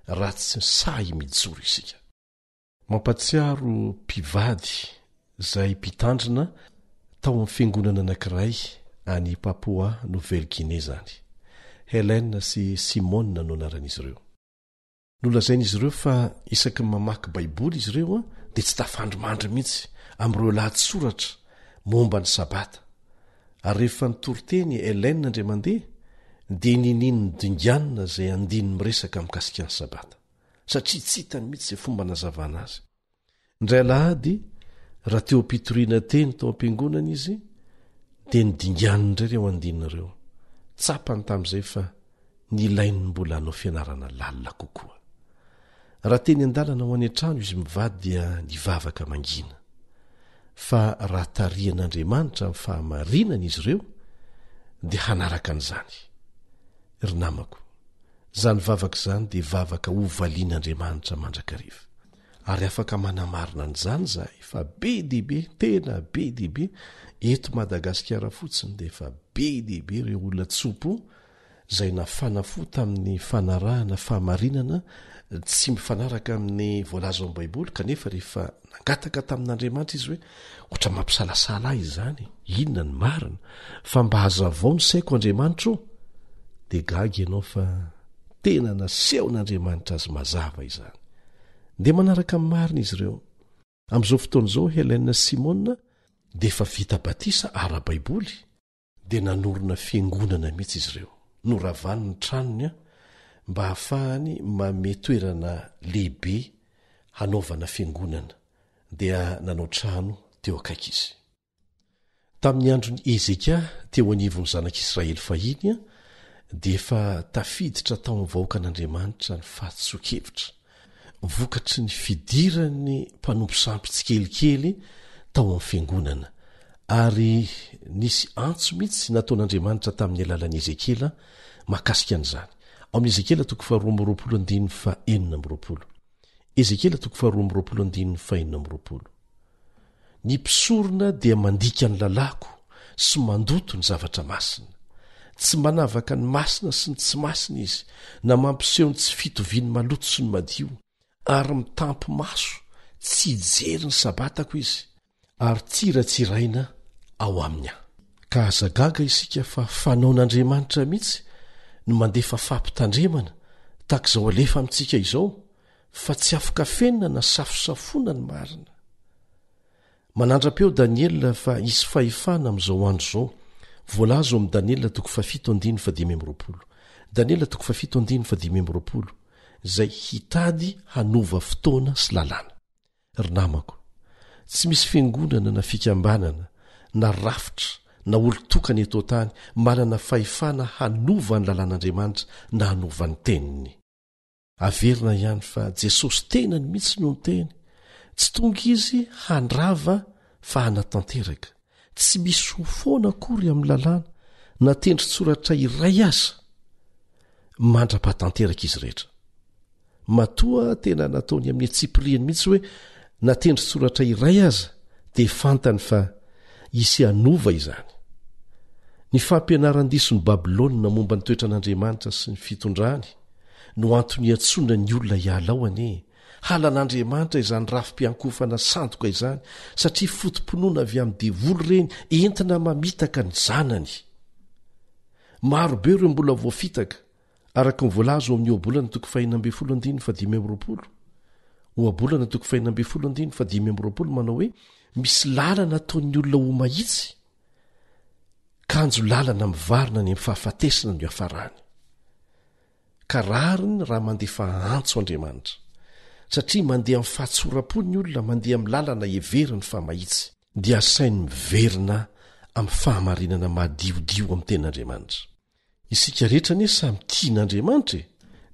raha tsy sahy mijoro isika. Mampatsiaro mpivady izay mpitandrina tao amin'ny fiangonana anankiray any Papua Nouvelle-Guinée izany. Helen sy Simon no anaran'izy ireo. Nolazain'izy ireo fa isaky ny mamaky Baiboly izy ireo dia tsy tafandrimandry mihitsy amin'ireo lahatsoratra momba ny Sabata. Ary rehefa nitory teny i Helen indray mandeha, dia niniany nodinganina izay andininy miresaka mikasika ny Sabata. satria tsy hitany mihitsy izay fomba nazavana azy. Indray alahady, raha teo am-pitoriana teny tao am-piangonana izy, dia nidinganiny indray ireo andininy ireo. Tsapany tamin'izay fa nilainy ny mbola hanao fianarana lalina kokoa. Raha teny an-dalana ho any an-trano izy mivady dia nivavaka mangina fa raha tarihan'Andriamanitra amin'ny fahamarinana izy ireo dia hanaraka an'izany. Ry namako, Izany vavaka izany dia vavaka hovalian'Andriamanitra mandrakariva. Ary afaka manamarina an'izany izahay fa be dia be, tena be dia be, eto Madagasikara fotsiny dia efa be dia be ireo olona tso-po izay nafana fo tamin'ny fanarahana fahamarinana tsy mifanaraka amin'ny voalaza ao amin'ny Baiboly, kanefa rehefa nangataka tamin'Andriamanitra izy hoe ohatra mampisalasala ahy izany, inona ny marina, fa mba hazavao ny saiko Andriamanitra ô, dia gaga ianao fa tena nasehon'Andriamanitra azy mazava izany. Dia manaraka ny marina izy ireo. Amin'izao fotoana izao Helen Simon dia efa vita batisa ara-baiboly, dia nanorina fiangonana mihitsy izy ireo. Noravany ny tranony mba hahafahany manome toerana lehibe hanaovana fiangonana, dia nanao trano teo akaiky izy. Tamin'ny andron'i Hezekia teo anivon'ny zanak'Israely fahiny, dia efa tafiditra tao amin'ny vahoakan'Andriamanitra ny fahadisoan-kevitra, vokatry ny fidiran'ny mpanompo sampy tsikelikely tao amin'ny fiangonana, ary nisy antso mihitsy nataon'Andriamanitra tamin'ny alalan'i Ezekiela mahakasika an'izany. Ao amin'ny Ezekiela toko faharoa amby roapolo andininy fahenina amby roapolo. Ezekiela toko faharoa amby roapolo andininy fahenina amby roapolo. Ny mpisorona dia mandika ny lalàko sy mandoto ny zavatra masina. Tsy manavaka ny masina sy ny tsy masina izy, na mampiseho ny tsy fitovian'ny maloto sy ny madio, ary mitampi-maso tsy hijery ny Sabatako izy, ary tsiratsiraina ao aminy aho. Ka aza gaga isika fa fanaon'Andriamanitra mihitsy ny mandefa fampitandremana tahaka izao alefa amintsika izao, fa tsy afokafenina na safosafoana ny marina. Manandra-peo Daniela fa hisy fahefana amin'izao andro izao, voalaza ao amin'ny Daniela toko fahafito andininy fahadimy amby roapolo. Daniela toko fahafito andininy fahadimy amby roapolo, izay hitady hanova fotoana sy lalàna. Ry namako, tsy misy fiangonana na fikambanana na rafitra na olon-tokana eto an-tany manana fahefana hanova ny lalàn'Andriamanitra na hanova ny teniny. Averina ihany fa Jesosy tenany mihitsy no niteny, tsy tonga izy handrava fa hanatanteraka. Tsy misy ho foana akory amin'ny lalàna na tendron-tsoratra iray aza. mandra-pahatanteraka izy rehetra. Matoa tena nataony amin'ny antsipiriany mihitsy hoe na tendron-tsoratra iray aza dia fantany fa hisy hanova izany. Ny fampianaran-dison'i Babylona momba ny toetran'Andriamanitra sy ny fitondrany no antony iantsoana ny olona hiala ao anie. Halan'Andriamanitra izany rafi-piankofana sandoka izany satria foto-pinoana avy amin'ny devoly ireny entina mamitaka ny zanany. Maro be ireo mbola voafitaka, araka ny voalaza ao amin'ny Ohabolana toko fahenina ambin'ny folo andininy fahadimy amby roapolo. Ohabolana toko fahenina ambin'ny folo andininy fahadimy amby roapolo manao hoe misy lalana ataon'ny olona ho mahitsy, kanjo lalana mivarina any amin'ny fahafatesana no iafarany. Ka rariny raha mandefa antso Andriamanitra, satria mandeha amin'ny fahatsoram-po ny olona mandeha amin'ny lalana heveriny fa mahitsy. Dia asainy miverina amin'ny fahamarinana madiodio amin'ny Tenin'Andriamanitra. Isika rehetra anie samy tian'Andriamanitra e!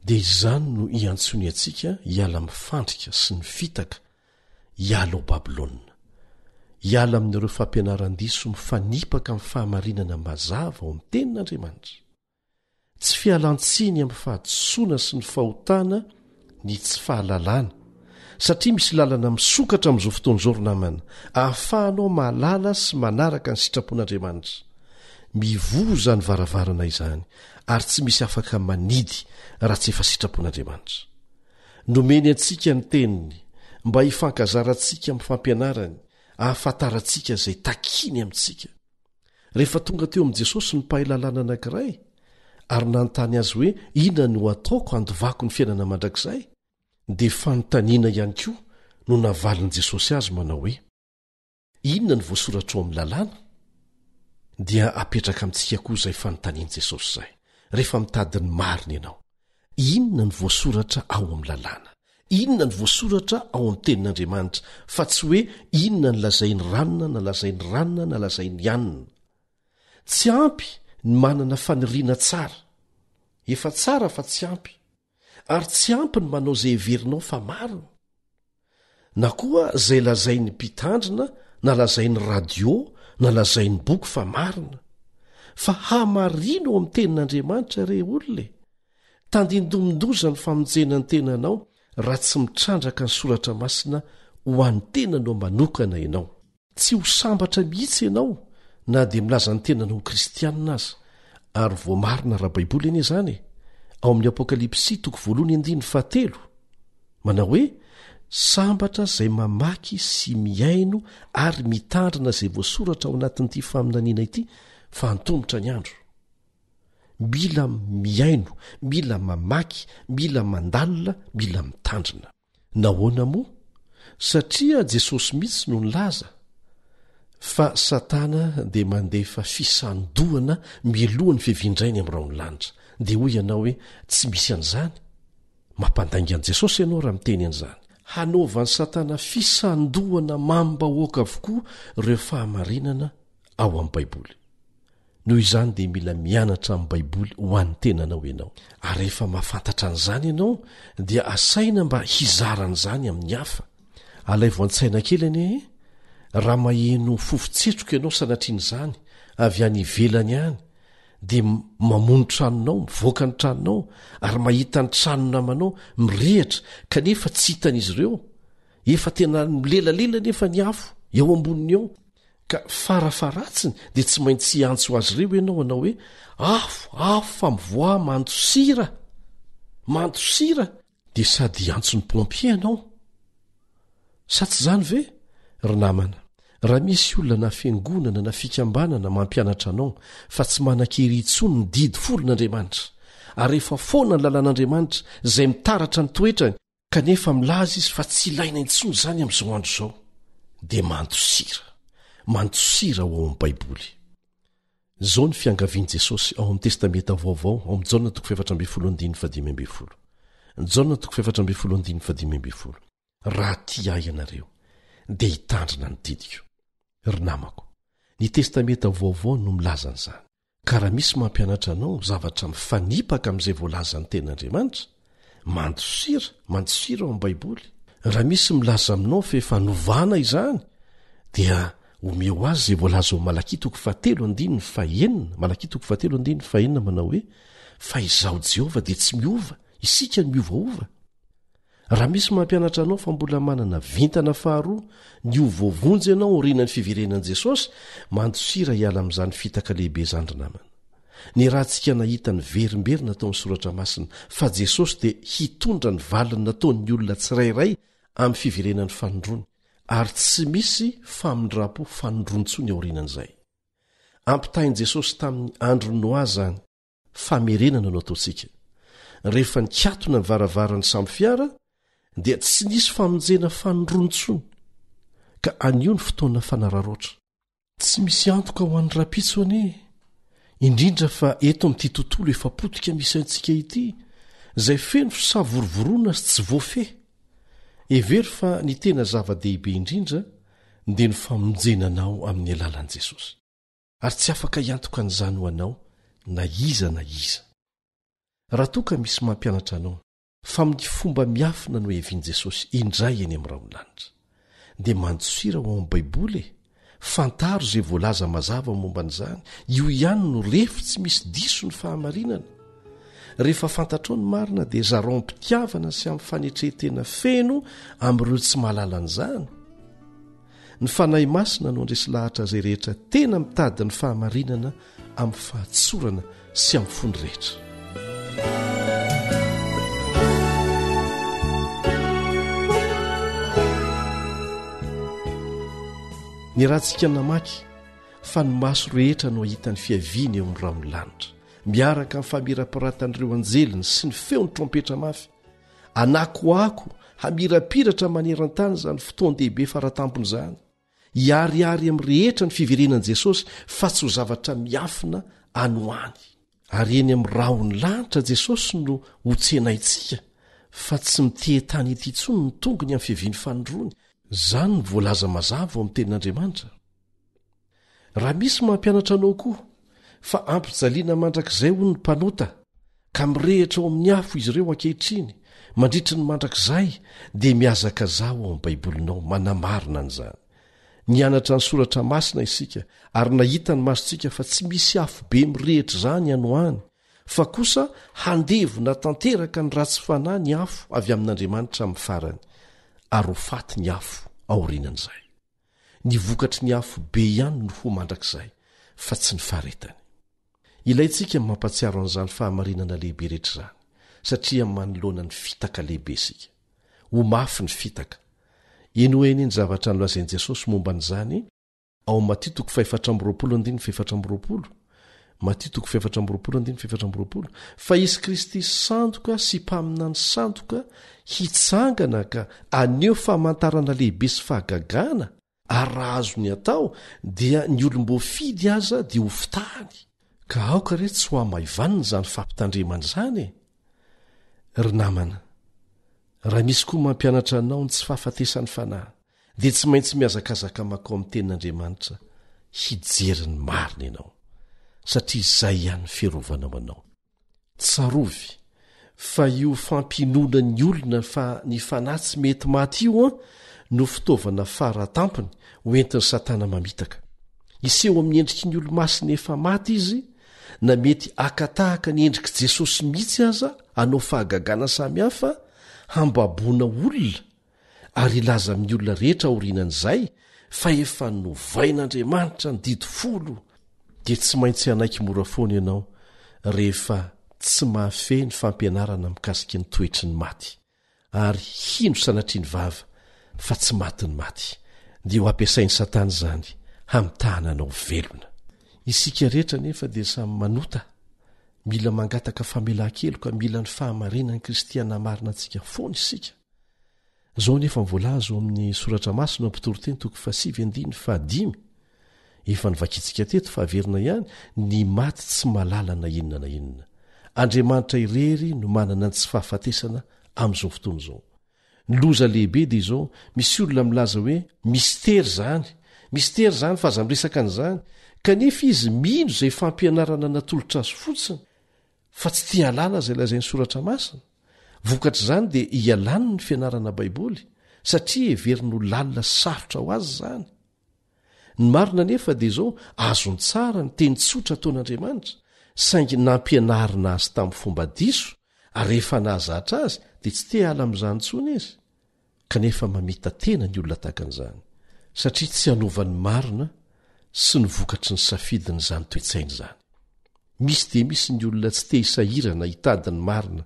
Dia izany no iantsoany antsika hiala amin'ny fandrika sy ny fitaka, hiala ao Babylona. Hiala amin'ireo fampianaran-diso mifanipaka amin'ny fahamarinana mazava ao amin'ny Tenin'Andriamanitra. Tsy fialan-tsiny amin'ny fahadisoana sy ny fahotana ny tsy fahalalana, satria misy lalana misokatra amin'izao fotoana izao ry namana, ahafahanao mahalala sy manaraka ny sitrapon'Andriamanitra. Mivoha izany varavarana izany ary tsy misy afaka manidy raha tsy efa sitrapon'Andriamanitra. Nomeny antsika ny Teniny mba hifankazarantsika amin'ny fampianarany, ahafantarantsika izay takiny amintsika. Rehefa tonga teo amin'i Jesosy ny mpahay lalàna anankiray ary nanontany azy hoe inona no ataoko handovako ny fiainana mandrakizay, dia fanontaniana ihany koa no navalin'i Jesosy azy manao hoe, Inona no voasoratra ao amin'ny lalàna? Dia apetraka amintsika koa izay fanontanian'i Jesosy izay, rehefa mitady ny marina ianao. Inona no voasoratra ao amin'ny lalàna? Inona no voasoratra ao amin'ny Tenin'Andriamanitra, fa tsy hoe inona no lazain'i ranona na lazain'i ranona na lazain'i anona. Tsy ampy ny manana faniriana tsara. Efa tsara fa tsy ampy. Ary tsy ampy ny manao izay heverinao fa marina. Na koa izay lazain'ny mpitandrina na lazain'ny radio na lazain'ny boky fa marina. Fa hamarino ao amin'ny Tenin'Andriamanitra re olona e! Tandindomin-doza ny famonjena ny tenanao raha tsy mitrandraka ny soratra masina ho an'ny tenanao manokana ianao. Tsy ho sambatra mihitsy ianao na dia milaza ny tenany ho kristianina aza, ary voamarina ara-baiboly anie izany e! Ao amin'ny Apokalypsy toko voalohany andininy fahatelo, manao hoe, Sambatra izay mamaky sy mihaino ary mitandrina izay voasoratra ao anatin'ity faminaniana ity fa antomotra ny andro. Mila mihaino, mila mamaky, mila mandalina, mila mitandrina. Nahoana moa? Satria Jesosy mihitsy no nilaza fa Satana dia mandefa fisandohana mialoha ny fiavian-dRainy amin'ny rahon'ny lanitra. Dia hoy ianao hoe, Tsy misy an'izany. Mampandainga an'i Jesosy ianao raha miteny an'izany. Hanaovan'i Satana fisandohana mamim-bahoaka avokoa ireo fahamarinana ao amin'ny Baiboly. Noho izany dia mila mianatra amin'ny Baiboly ho an'ny tenanao ianao. Ary rehefa mahafantatra an'izany ianao, dia asaina mba hizara an'izany amin'ny hafa. Alaivo an-tsaina kely anie e! Raha maheno fofon-tsetroka ianao sanatrian'izany, avy any ivelany any, dia mamono tranonao, mivoaka ny tranonao, ary mahita ny tranon'ny namanao mirehitra kanefa tsy hitan'izy ireo. Efa tena milelalela anefa ny afo eo amboniny eo. Ka farafaharatsiny dia tsy maintsy hiantso azy ireo ianao hanao hoe, Afo, afo fa mivoaha mandosira! Mandosira! Dia sady hiantso ny pompier ianao. Sa tsy izany ve, ry namana? Raha misy olona na fiangonana na fikambanana mampianatra anao fa tsy manan-kery intsony ny didy folon'Andriamanitra, ary efa foana ny lalàn'Andriamanitra izay mitaratra ny toetrany, Kanefa milaza izy fa tsy ilaina intsony izany amin'izao andro izao, dia mandosira. Mandosira ho ao amin'ny Baiboly. Izao ny fiangavian'i Jesosy ao amin'ny Testamenta Vaovao, ao amin'ny Jaona toko faha-14 andininy faha-15. Jaona toko faha-14 andininy faha-15. Raha tia ahy ianareo, dia hitandrina ny didiko. Ry namako, ny Testamenta Vaovao no milaza an'izany. Ka raha misy mampianatra anao zavatra mifanipaka amin'izay voalazan'ny Tenin'Andriamanitra, mandosira, mandosira ao amin'ny Baiboly. Raha misy milaza aminao fa efa novana izany, dia. Omeo azy izay voalaza ao Malakia toko fahatelo andininy fahenina, Malakia toko fahatelo andininy fahenina manao hoe, Fa Izaho Jehovah dia tsy miova, isika no miovaova. Raha misy mampianatra anao fa mbola manana vintana faharoa ny ho voavonjy ianao aorianan'ny fiverenan'i Jesosy, mandosira hiala amin'izany fitaka lehibe izany ry namana. Niarahantsika nahita niverimberina tao amin'ny Soratra Masina fa Jesosy dia hitondra ny valiny nataon'ny olona tsirairay amin'ny fiverenany fanindroany, ary tsy misy famindram-po fanindroany intsony aorianan'izay. Ampitahain'i Jesosy tamin'ny andron'i Noa izany. Famerenana no ataontsika. Rehefa nikatona ny varavaran'ny sambo fiara dia tsy nisy famonjena fanindroany intsony, ka anio ny fotoana fanararaotra. Tsy misy antoka ho an'ny rahampitso anie, indrindra fa eto amin'ity tontolo efa potika misy antsika ity, izay feno fisavorovoroana sy tsy voafehy. Hevero fa ny tena zava-dehibe indrindra dia ny famonjena anao amin'ny alalan'i Jesosy. Ary tsy afaka hiantoka an'izany ho anao na iza na iza. Raha toa ka misy mampianatra anao fa amin'ny fomba miafina no hevian'i Jesosy indray eny amin'ny rahon'ny lanitra. Dia mandosira ho ao amin'ny Baiboly e! Fantaro izay voalaza mazava momba an'izany, io ihany no refy tsy misy diso ny fahamarinana. Rehefa fantatrao ny marina dia zarao am-pitiavana sy amin'ny fanetren-tena feno amin'ireo tsy mahalala an'izany. Ny Fanahy Masina no handresy lahatra izay rehetra tena mitady ny fahamarinana amin'ny fahatsorana sy amin'ny fony rehetra. Ny ratsika namaky fa ny maso rehetra no hahita ny fiaviany eo amin'ny rahon'ny lanitra, miaraka amin'ny famirapiratan'ireo anjeliny sy ny feon'ny trompetra mafy. Anakoako hamirapiratra maneran-tany izany fotoan-dehibe faratampony izany. Hiharihary amin'ny rehetra ny fiverenan'i Jesosy fa tsy ho zavatra miafina any ho any. Ary eny amin'ny rahon'ny lanitra Jesosy no hotsenaintsika fa tsy miteha-tany ety intsony ny tongony amin'ny fiaviany fanindroany. Izany no voalaza mazava ao amin'ny Tenin'Andriamanitra. Raha misy mampianatra anao koa fa ampijaliana mandrakizay hono ny mpanota ka mirehitra ao amin'ny afo izy ireo ankehitriny mandritry ny mandrakizay dia mihazakazaha ao amin'ny baibolinao manamarina an'izany. Nianatra ny soratra masina isika ary nahita ny masontsika fa tsy misy afo be mirehitra izany any ho any fa kosa handevona tanteraka ny ratsy fanahy ny afo avy amin'Andriamanitra amin'ny farany ary ho faty ny afo aorianan'izay. Ny vokatry ny afo be ihany no ho mandrakizay, fa tsy ny faharetany. Ilaintsika ny mampahatsiaro an'izany fahamarinana lehibe rehetra izany, satria manoloana ny fitaka lehibe isika. Ho mafy ny fitaka. Henoy anie ny zavatra nolazain'i Jesosy momba an'izany ao amin'ny Matio toko fahefatra amby roapolo andininy fahefatra amby roapolo, Matio toko fahefatra amby roapolo andininy fahefatra amby roapolo, fa hisy Kristy sandoka sy mpaminany sandoka hitsangana ka haneho famantarana lehibe sy fahagagana, ary raha azony atao dia ny olom-boafidy aza dia hofitahany. Ka aoka re tsy ho hamaivanina izany fampitandremana izany e! Ry namana, raha misy koa mampianatra anao ny tsy fahafatesan'ny fanahy, dia tsy maintsy mihazakazaka mankao amin'ny Tenin'Andriamanitra hijery ny marina ianao, satria izay ihany ny fiarovanao anao. Tsarovy fa io fampinoana ny olona fa ny fanahy tsy mety maty io an no fitaovana fara tampony ho entin'i Satana mamitaka. Hiseho amin'ny endriky ny olo-masina efa maty izy, na mety haka tahaka ny endrik'i Jesosy mihitsy aza hanao fahagagana samihafa hambaboana olona ary hilaza amin'ny olona rehetra aorianan'izay fa efa novain'Andriamanitra ny didy folo, dia tsy maintsy hanaiky mora foana ianao rehefa tsy mahafehy ny fampianarana mikasika ny toetry ny maty, ary hino sanatria ny vava fa tsy maty ny maty, dia ho ampiasain'i Satana izany hamitahana anao velona. Isika rehetra anefa dia samy manota, mila mangataka famelan-keloka, mila ny fahamarinan'i Kristy hanamarina antsika foana isika. Izao anefa ny voalaza ao amin'ny Soratra Masina ao Mpitoriteny toko fahasivy andininy fahadimy, efa novakintsika teto fa averina ihany, ny maty tsy mahalala na inona na inona. Andriamanitra irery no manana ny tsy fahafatesana amin'izao fotoana izao. Ny loza lehibe dia izao, misy olona milaza hoe mistery izany, mistery izany fa aza miresaka an'izany, kanefa izy mino izay fampianarana natolotra azy fotsiny, fa tsy tia hahalala izay lazain'ny Soratra Masina. Vokatr'izany dia ialany ny fianarana Baiboly, satria heveriny ho lalina sy sarotra ho azy izany. Ny marina anefa dia izao, azony tsara ny teny tsotra ataon'Andriamanitra, saingy nampianarina azy tamin'ny fomba diso ary rehefa nahazatra azy dia tsy te hiala amin'izany intsony izy. Kanefa mamita-tena ny olona tahaka an'izany, satria tsy hanova ny marina sy ny vokatry ny safidiny izany toe-tsaina izany. Misy dia misy ny olona tsy te hisahirana hitady ny marina,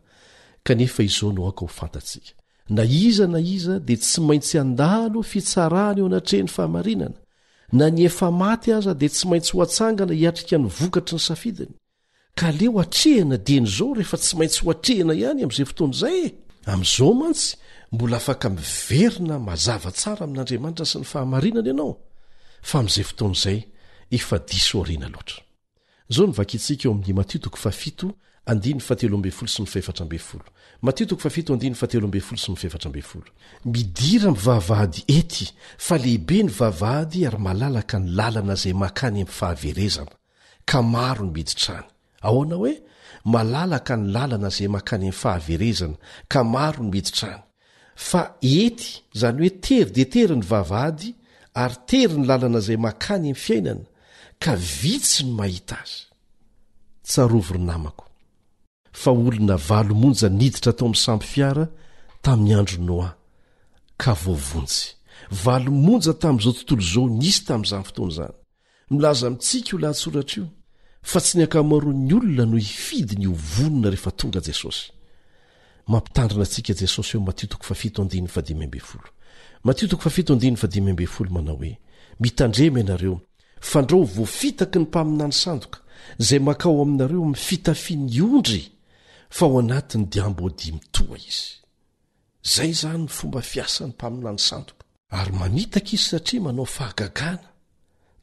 kanefa izao no aoka ho fantatsika, na iza na iza dia tsy maintsy handalo fitsarana eo anatrehan'ny fahamarinana, na ny efa maty aza dia tsy maintsy ho atsangana hiatrika ny vokatry ny safidiny. Ka aleo atrehina dieny izao rehefa tsy maintsy ho atrehina ihany amin'izay fotoana izay e! Amin'izao mantsy mbola afaka miverina mazava tsara amin'Andriamanitra sy ny fahamarinana ianao, fa amin'izay fotoana izay efa diso aoriana loatra. Izao no vakintsika ao amin'ny Matio toko fahafito andininy fahatelo ambin'ny folo sy ny fahefatra ambin'ny folo. Matio toko fahafito andininy fahatelo ambin'ny folo sy ny fahefatra ambin'ny folo. Midira amin'ny vavahady ety, fa lehibe ny vavahady ary malalaka ny lalana izay mankany amin'ny fahaverezana. ka maro ny miditra any. Ahoana hoe? Malalaka ny lalana izay mankany amin'ny fahaverezana, ka maro ny miditra any. Fa ety, izany hoe tery dia tery ny vavahady, ary tery ny lalana izay mankany amin'ny fiainana, ka vitsy ny mahita azy. Tsarovy ry namako, fa olona valo monja niditra tao amin'ny sambo fiara tamin'ny andron'i Noa, ka voavonjy. Valo monja tamin'izao tontolo izao nisy tamin'izany fotoana izany. Milaza amintsika io lahatsoratra io fa tsy ny ankamaroan'ny olona no hifidy ny ho vonona rehefa tonga Jesosy. Mampitandrina antsika Jesosy eo Matio toko fahafito andininy fahadimy ambin'ny folo. Matio toko fahafito andininy fahadimy ambin'ny folo manao hoe, Mitandrema ianareo, fandrao voafitaky ny mpaminany sandoka, izay mankao aminareo amin'ny fitafian'ny ondry, fa ao anatiny dia amboadia mitoha izy. Izay izany ny fomba fiasan'ny mpaminany sandoka. Ary mamitaka izy satria manao fahagagana,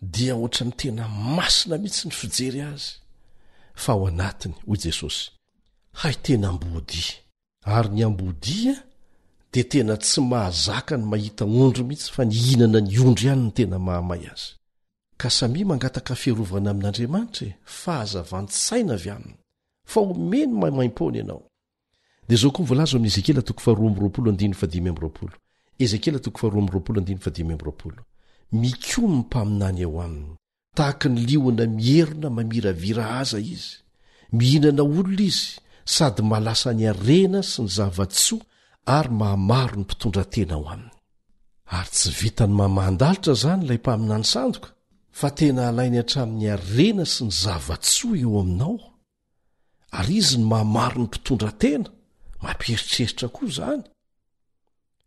dia ohatran'ny tena masina mihitsy ny fijery azy. Fa ao anatiny, hoy Jesosy, hay tena amboadia. Ary ny amboadia dia tena tsy mahazaka ny mahita ondry mihitsy fa ny hihinana ny ondry ihany no tena mahamay azy. Ka samia mangataka fiarovana amin'Andriamanitra e, fahazavan-tsaina avy aminy, fa omeny maimaimpoana ianao. Dia izao koa ny voalaza ao amin'ny Ezekiela toko faharoa amby roapolo andininy fahadimy amby roapolo. Ezekiela toko faharoa amby roapolo andininy fahadimy amby roapolo. Mikomy ny mpaminany eo aminy. Tahaka ny liona mierona mamiravira aza izy. Mihinana olona izy sady mahalasa ny harena sy ny zava-tsoa ary mahamaro ny mpitondra tena ao aminy. Ary tsy vitan'ny mamahan-dalitra izany ilay mpaminany sandoka fa tena alainy hatramin'ny harena sy ny zava-tsoa eo aminao. Ary izy no mahamaro ny mpitondra tena, mampieritreritra koa izany.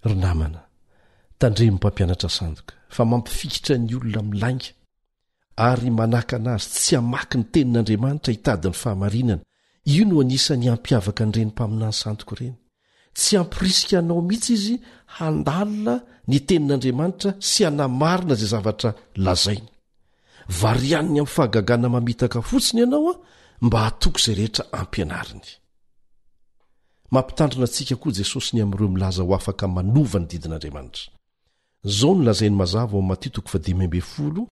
Ry namana, tandremo mpampianatra sandoka fa mampifikitra ny olona amin'ny lainga ary manakana azy tsy hamaky ny tenin'Andriamanitra hitady ny fahamarinana. Io no anisan'ny hampiavaka an'ireny mpaminany sandoka ireny. Tsy hampirisika anao mihitsy izy handalina ny tenin'Andriamanitra sy hanamarina izay zavatra lazainy. Varianiny amin'ny fahagagana mamitaka fotsiny ianao mba hatoky izay rehetra ampianariny. Mampitandrina antsika koa Jesosy ny amin'ireo milaza ho afaka manova ny didin'Andriamanitra. Izao no lazainy mazava ao amin'ny Matio toko fahadimy ambin'ny folo,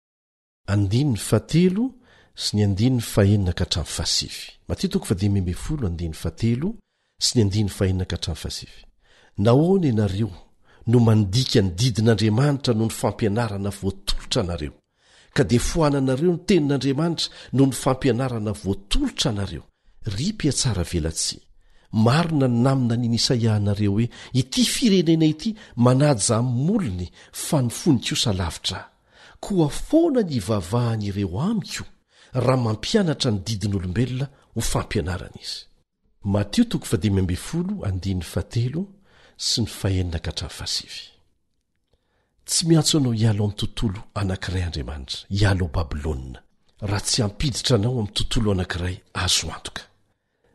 andininy fahatelo sy ny andininy fahenina ka hatramin'ny fahasivy. Matio toko fahadimy ambin'ny folo andininy fahatelo sy ny andininy fahenina ka hatramin'ny fahasivy. Nahoana ianareo no mandika ny didin'Andriamanitra noho ny fampianarana voatolotra anareo, ka dia foananareo ny tenin'Andriamanitra noho ny fampianarana voatolotra anareo? Ry mpihatsaravelatsihy, marina ny naminanian'i Isaia anareo hoe, Ity firenena ity manaja amin'ny molony, fa ny fony kosa lavitra Ahy. Koa foana ny hivavahan'ireo amiko raha mampianatra ny didin'olombelona ho fampianarana izy. Matio toko fahadimy ambin'ny folo andininy fahatelo sy ny fahenina ka hatramin'ny fahasivy. Tsy miantso anao hiala ao amin'ny tontolo anankiray Andriamanitra, hiala ao Babylona, raha tsy hampiditra anao amin'ny tontolo anankiray azo antoka.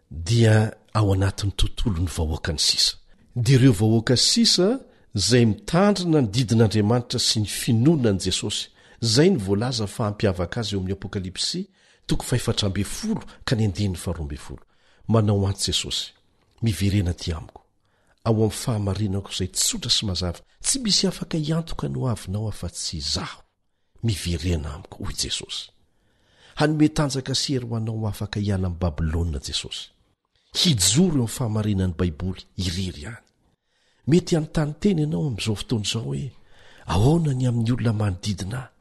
Dia ao anatin'ny tontolon'ny vahoakany sisa. Dia ireo vahoaka sisa izay mitandrina ny didin'Andriamanitra sy ny finoana an'i Jesosy. Izay no voalaza fa hampiavaka azy eo amin'ny Apokalypsy toko fahefatra ambin'ny folo ka ny andininy faharoa ambin'ny folo. Manao antso Jesosy, Miverena aty amiko, ao amin'ny fahamarinako izay tsotra sy mazava, tsy misy afaka hiantoka ny hoavinao afa-tsy Izaho. Miverena amiko, hoy Jesosy. Hanome tanjaka sy hery ho anao ho afaka hiala amin'i Babylona Jesosy. Hijoro eo amin'ny fahamarinan'ny Baiboly irery ihany. Mety hanontany tena ianao amin'izao fotoana izao hoe, 'Ahoana ny amin'ny olona manodidina ahy?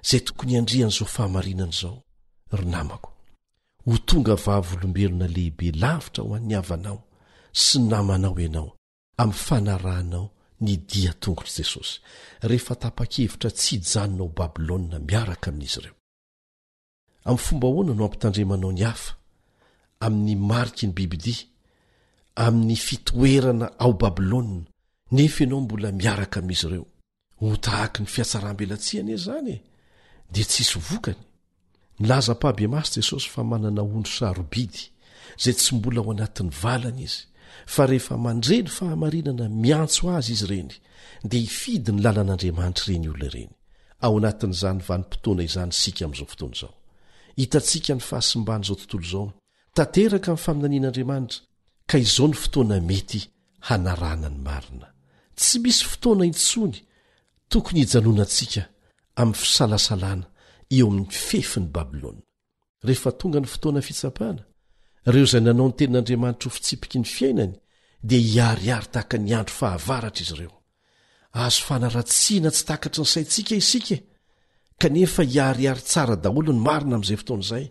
izay tokony handrian'izao fahamarinana izao, ry namako. Ho tonga vavolombelona lehibe lavitra ho an'ny havanao sy ny namanao ianao amin'ny fanarahanao ny dian-tongotr'i Jesosy, rehefa tapa-kevitra tsy hijanona ao Babylona miaraka amin'izy ireo. Amin'ny fomba ahoana no hampitandremanao ny hafa amin'ny mariky ny bibidia, amin'ny fitoerana ao Babylona, nefa ianao mbola miaraka amin'izy ireo? Ho tahaky ny fihatsaram-belatsihy anie izany e! Dia tsy hisy vokany. Nilaza ampahibemaso Jesosy fa manana ondry sarobidy izay tsy mbola ao anatin'ny valany izy, fa rehefa mandre ny fahamarinana miantso azy izy ireny, dia hifidy ny lalan'Andriamanitra ireny olona ireny. Ao anatin'izany vanim-potoana izany isika amin'izao fotoana izao. Hitantsika ny fahasimban'izao tontolo izao. Tanteraka ny faminanian'Andriamanitra, ka izao no fotoana mety hanarahana ny marina. Tsy misy fotoana intsony tokony hijanonantsika amin'ny fisalasalana eo amin'ny fefin'i Babylona. Rehefa tonga ny fotoana fitsapana, ireo izay nanao ny tenin'Andriamanitra ho fitsipiky ny fiainany dia hiharihary tahaka ny andro fahavaratra izy ireo. Azo fanaratsiana tsy takatry ny saintsika isika, kanefa hiharihary tsara daholo ny marina amin'izay fotoana izay.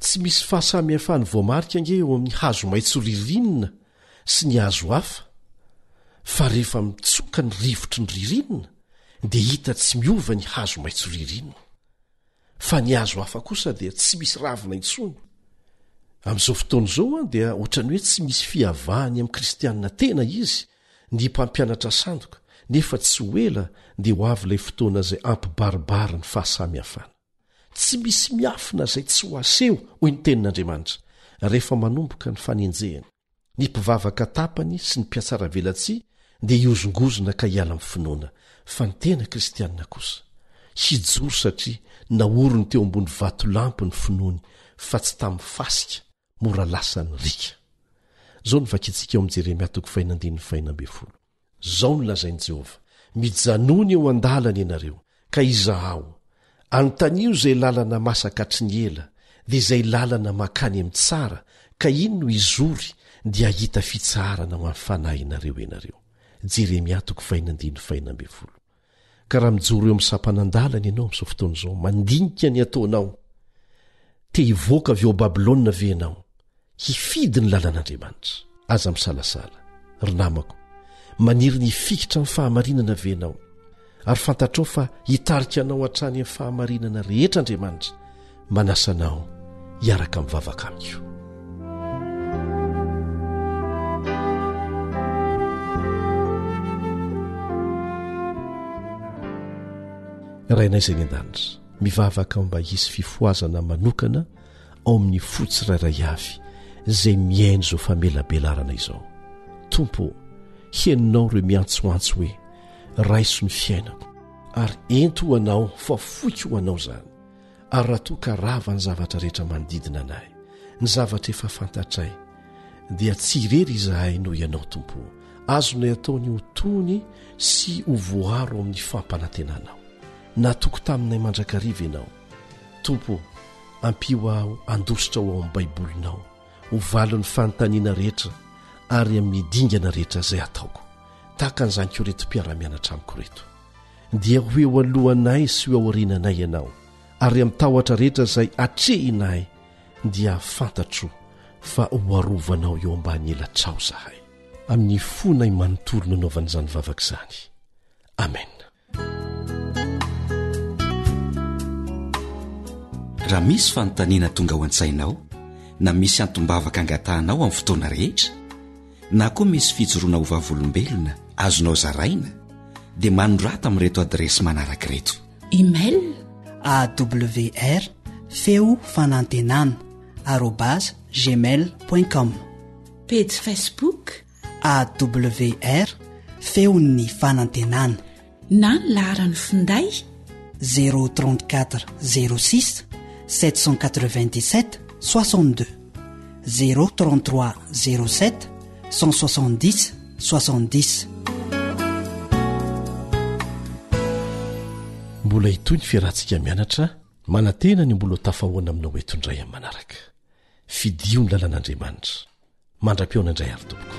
Tsy misy fahasamihafany voamarika ange eo amin'ny hazo maitso ririnina sy ny hazo hafa, fa rehefa mitsoka ny rivotry ny ririnina dia hita tsy miova ny hazo maitso ririnina. Fa ny hazo hafa kosa dia tsy misy ravina intsony. Amin'izao fotoana izao dia ohatran'ny hoe tsy misy fiavahany amin'ny kristianina tena izy ny mpampianatra sandoka, nefa tsy ho ela dia ho avy ilay fotoana izay hampibaribary ny fahasamihafana. Tsy misy miafina izay tsy ho aseho, hoy ny Tenin'Andriamanitra, rehefa manomboka ny fanenjehana. Ny mpivavaka tapany sy ny mpihatsaravelatsihy dia hihozongozona ka hiala amin'ny finoana, fa ny tena Kristianina kosa, hijoro satria naoriny teo ambony vatolampy ny finoany fa tsy tamin'ny fasika mora lasan'ny riaka. Izao no vakintsika ao amin'ny Jeremia toko fahina andininy fahina ambin'ny folo. Izao no lazain'i Jehovah, Mijanòna eo an-dalana ianareo, ka izahao. Anontanio izay lalana masaka hatry ny ela, dia izay lalana mankany amin'ny tsara, ka iny no hizory, dia hahita fitsaharana ho an'ny fanahinareo ianareo. Jeremia toko fahina andininy fahina ambin'ny folo. Ka raha mijoro eo amin'ny sampanan-dalana ianao amin'izao fotoana izao, mandinika ny ataonao, te hivoaka avy ao Babylona ve ianao? Hifidy ny lalan'Andriamanitra. Aza misalasala, ry namako. Maniry ny hifikitra amin'ny fahamarinana ve ianao? Ary fantatrao fa hitarika anao hatrany amin'ny fahamarinana rehetra Andriamanitra. Manasa anao hiaraka mivavaka amiko. Rainay izay any an-danitra, mivavaka aho mba hisy fifohazana manokana ao amin'ny fo tsirairay avy izay mihaino izao famelabelarana izao. Tompo ô, henonao ireo miantsoantso hoe, Raiso ny fiainako, ary ento ho Anao fa foiko ho Anao izany. Ary raha toa ka rava ny zavatra rehetra manodidina anay, ny zavatra efa fantatray, dia tsy irery izahay noho Ianao, Tompo ô. Azonay atao ny ho tony sy ho voaro amin'ny fampanantenanao. Natoky taminay mandrakariva Ianao. Tompo ô, ampio aho handositra ho ao amin'ny Baibolinao, ho valin'ny fanontaniana rehetra ary amin'ny dingana rehetra izay ataoko. Tahaka an'izany koa ireto mpiara-mianatra amiko ireto. Dia ho eo alohanay sy ho eo aoriananay Ianao, ary amin'ny tahotra rehetra izay atrehinay dia fantatro fa ho arovanao eo ambany elatrao izahay. Amin'ny fonay manontolo no anaovana izany vavaka izany. Amena. Raha misy fanontaniana tonga ao an-tsainao na misy antom-bavaka angatahanao amin'ny fotoana rehetra, na koa misy fijoroana ho vavolombelona azonao zaraina dia manorata amin'ireto adiresy manaraka ireto. Email awr feo fanantenana arobase gmail point com. Pejy Facebook AWR feon'ny fanantenana. Na ny laharan'ny finday. 034 06 797 62 033 07 170 70. Mbola hitohy ny fiarahantsika mianatra, manantena ny mbola ho tafahoana aminao eto indray amin'ny manaraka. Fidio ny lalan'Andriamanitra. Mandra-pihaona indray ary tompoko.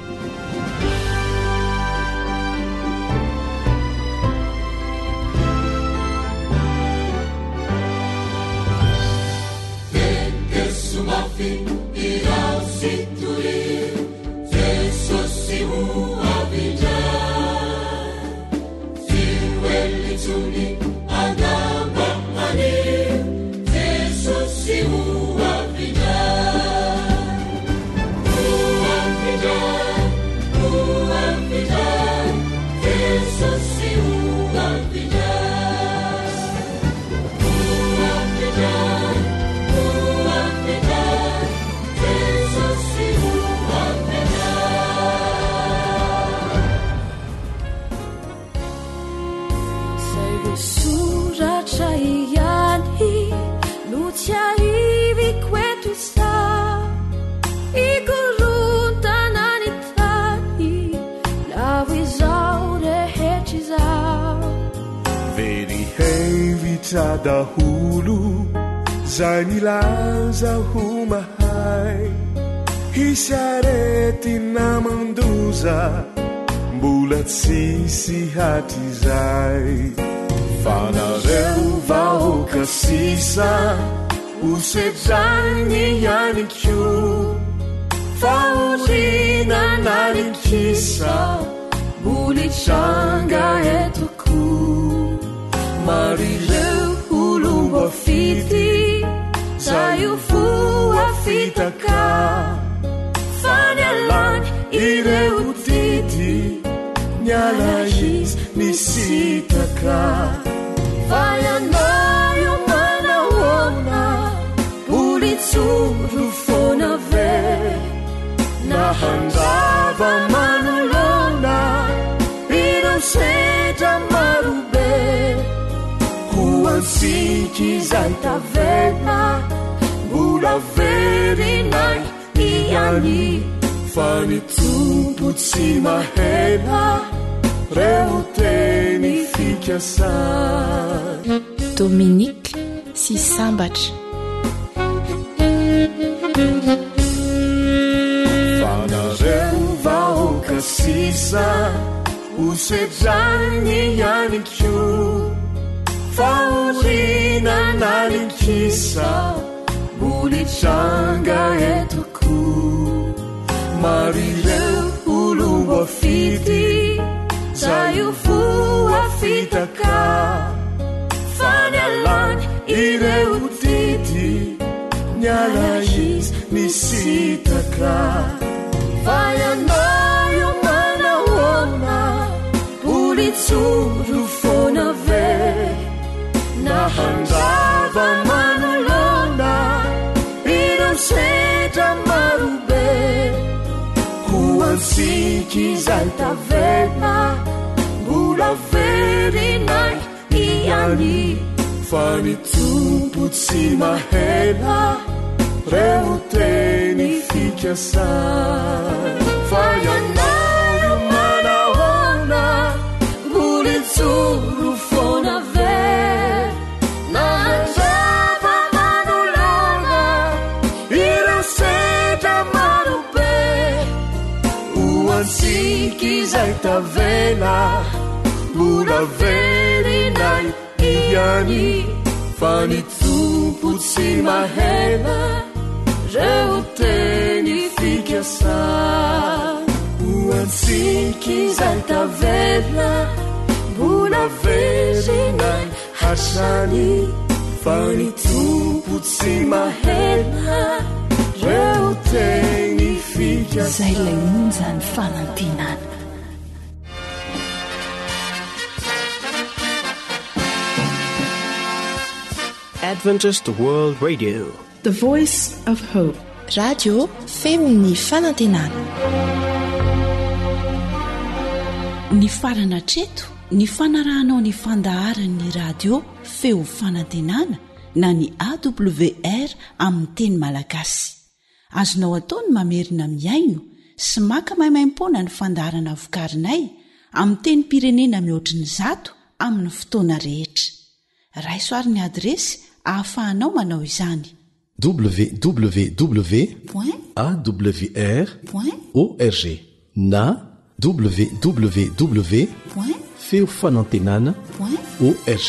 Antso mafy irao sy torio Jesosy ho avy indray Tsy ho ela intsony angamba anio Jesosy ho avy indray Ho avy indray, ho avy indray Jesosy ho avy indray Ho avy indray, ho avy indray Jesosy ho avy indray Izay voasoratra ihany no tsiahiviko eto izao Hikorontana ny tany lavo izao rehetra izao Very hevitra daholo zay milaza ho mahay Hisy aretina mandoza mbola tsisy hatrizay Fa nareo vahoaka sisa ho sedrainy ihany koa Fahoriana na ny kisa mbola hitranga eto koa Maro ireo olom-boafidy zay ho voafitaka Fa nialany ireo didy niala izy nisitaka Fa ianao io manahoana mbola hijoro foana ve Na handrava manoloana ireo sedra marobe Ho antsika izay tavela mbola verinay ihany Fa ny Tompo tsy mahela reo teny fikasany Dominique sy Sambatra. Fa nareo vahoaka sisa ho sedrainy ihany koa Fahoriana na ny kisa mbola hitranga eto koa Maro ireo olom-boafidy zay ho voafitaka Fa nialany ireo didy niala izy nisitaka Fa ianao io manahoana mbola hijoro foana ve Na handrava manoloana ireo sedra marobe Ho antsika izay tavela mbola verinay ihany Fa ny Tompo tsy mahela reo teny fikasany Fa ianao io manahoana mbola hijoro foana ve Na handrava manoloana ireo sedra marobe Ho antsika izay tavela mbola verinay ihany Fa ny Tompo tsy mahela reo teny fikasany Ho antsika izay tavela mbola verinay hatrany Fa ny Tompo tsy mahela reo teny fikasany Izay ilay onjan'ny fanantenana. Adventist World Radio. The Voice of Hope. Radio feon'ny fanantenana. Nifarana hatreto ny fanarahanao ny fandaharan'ny radio feo fanantenana na ny AWR amin'ny teny malagasy. Azonao atao ny mamerina mihaino sy maka maimaimpoana ny fandaharana vokarinay amin'ny tenim-pirenena mihoatry ny zato amin'ny fotoana rehetra. Raiso ary ny adiresy ahafahanao manao izany. Www. Awr. Org na www. Feofanantenana. Org.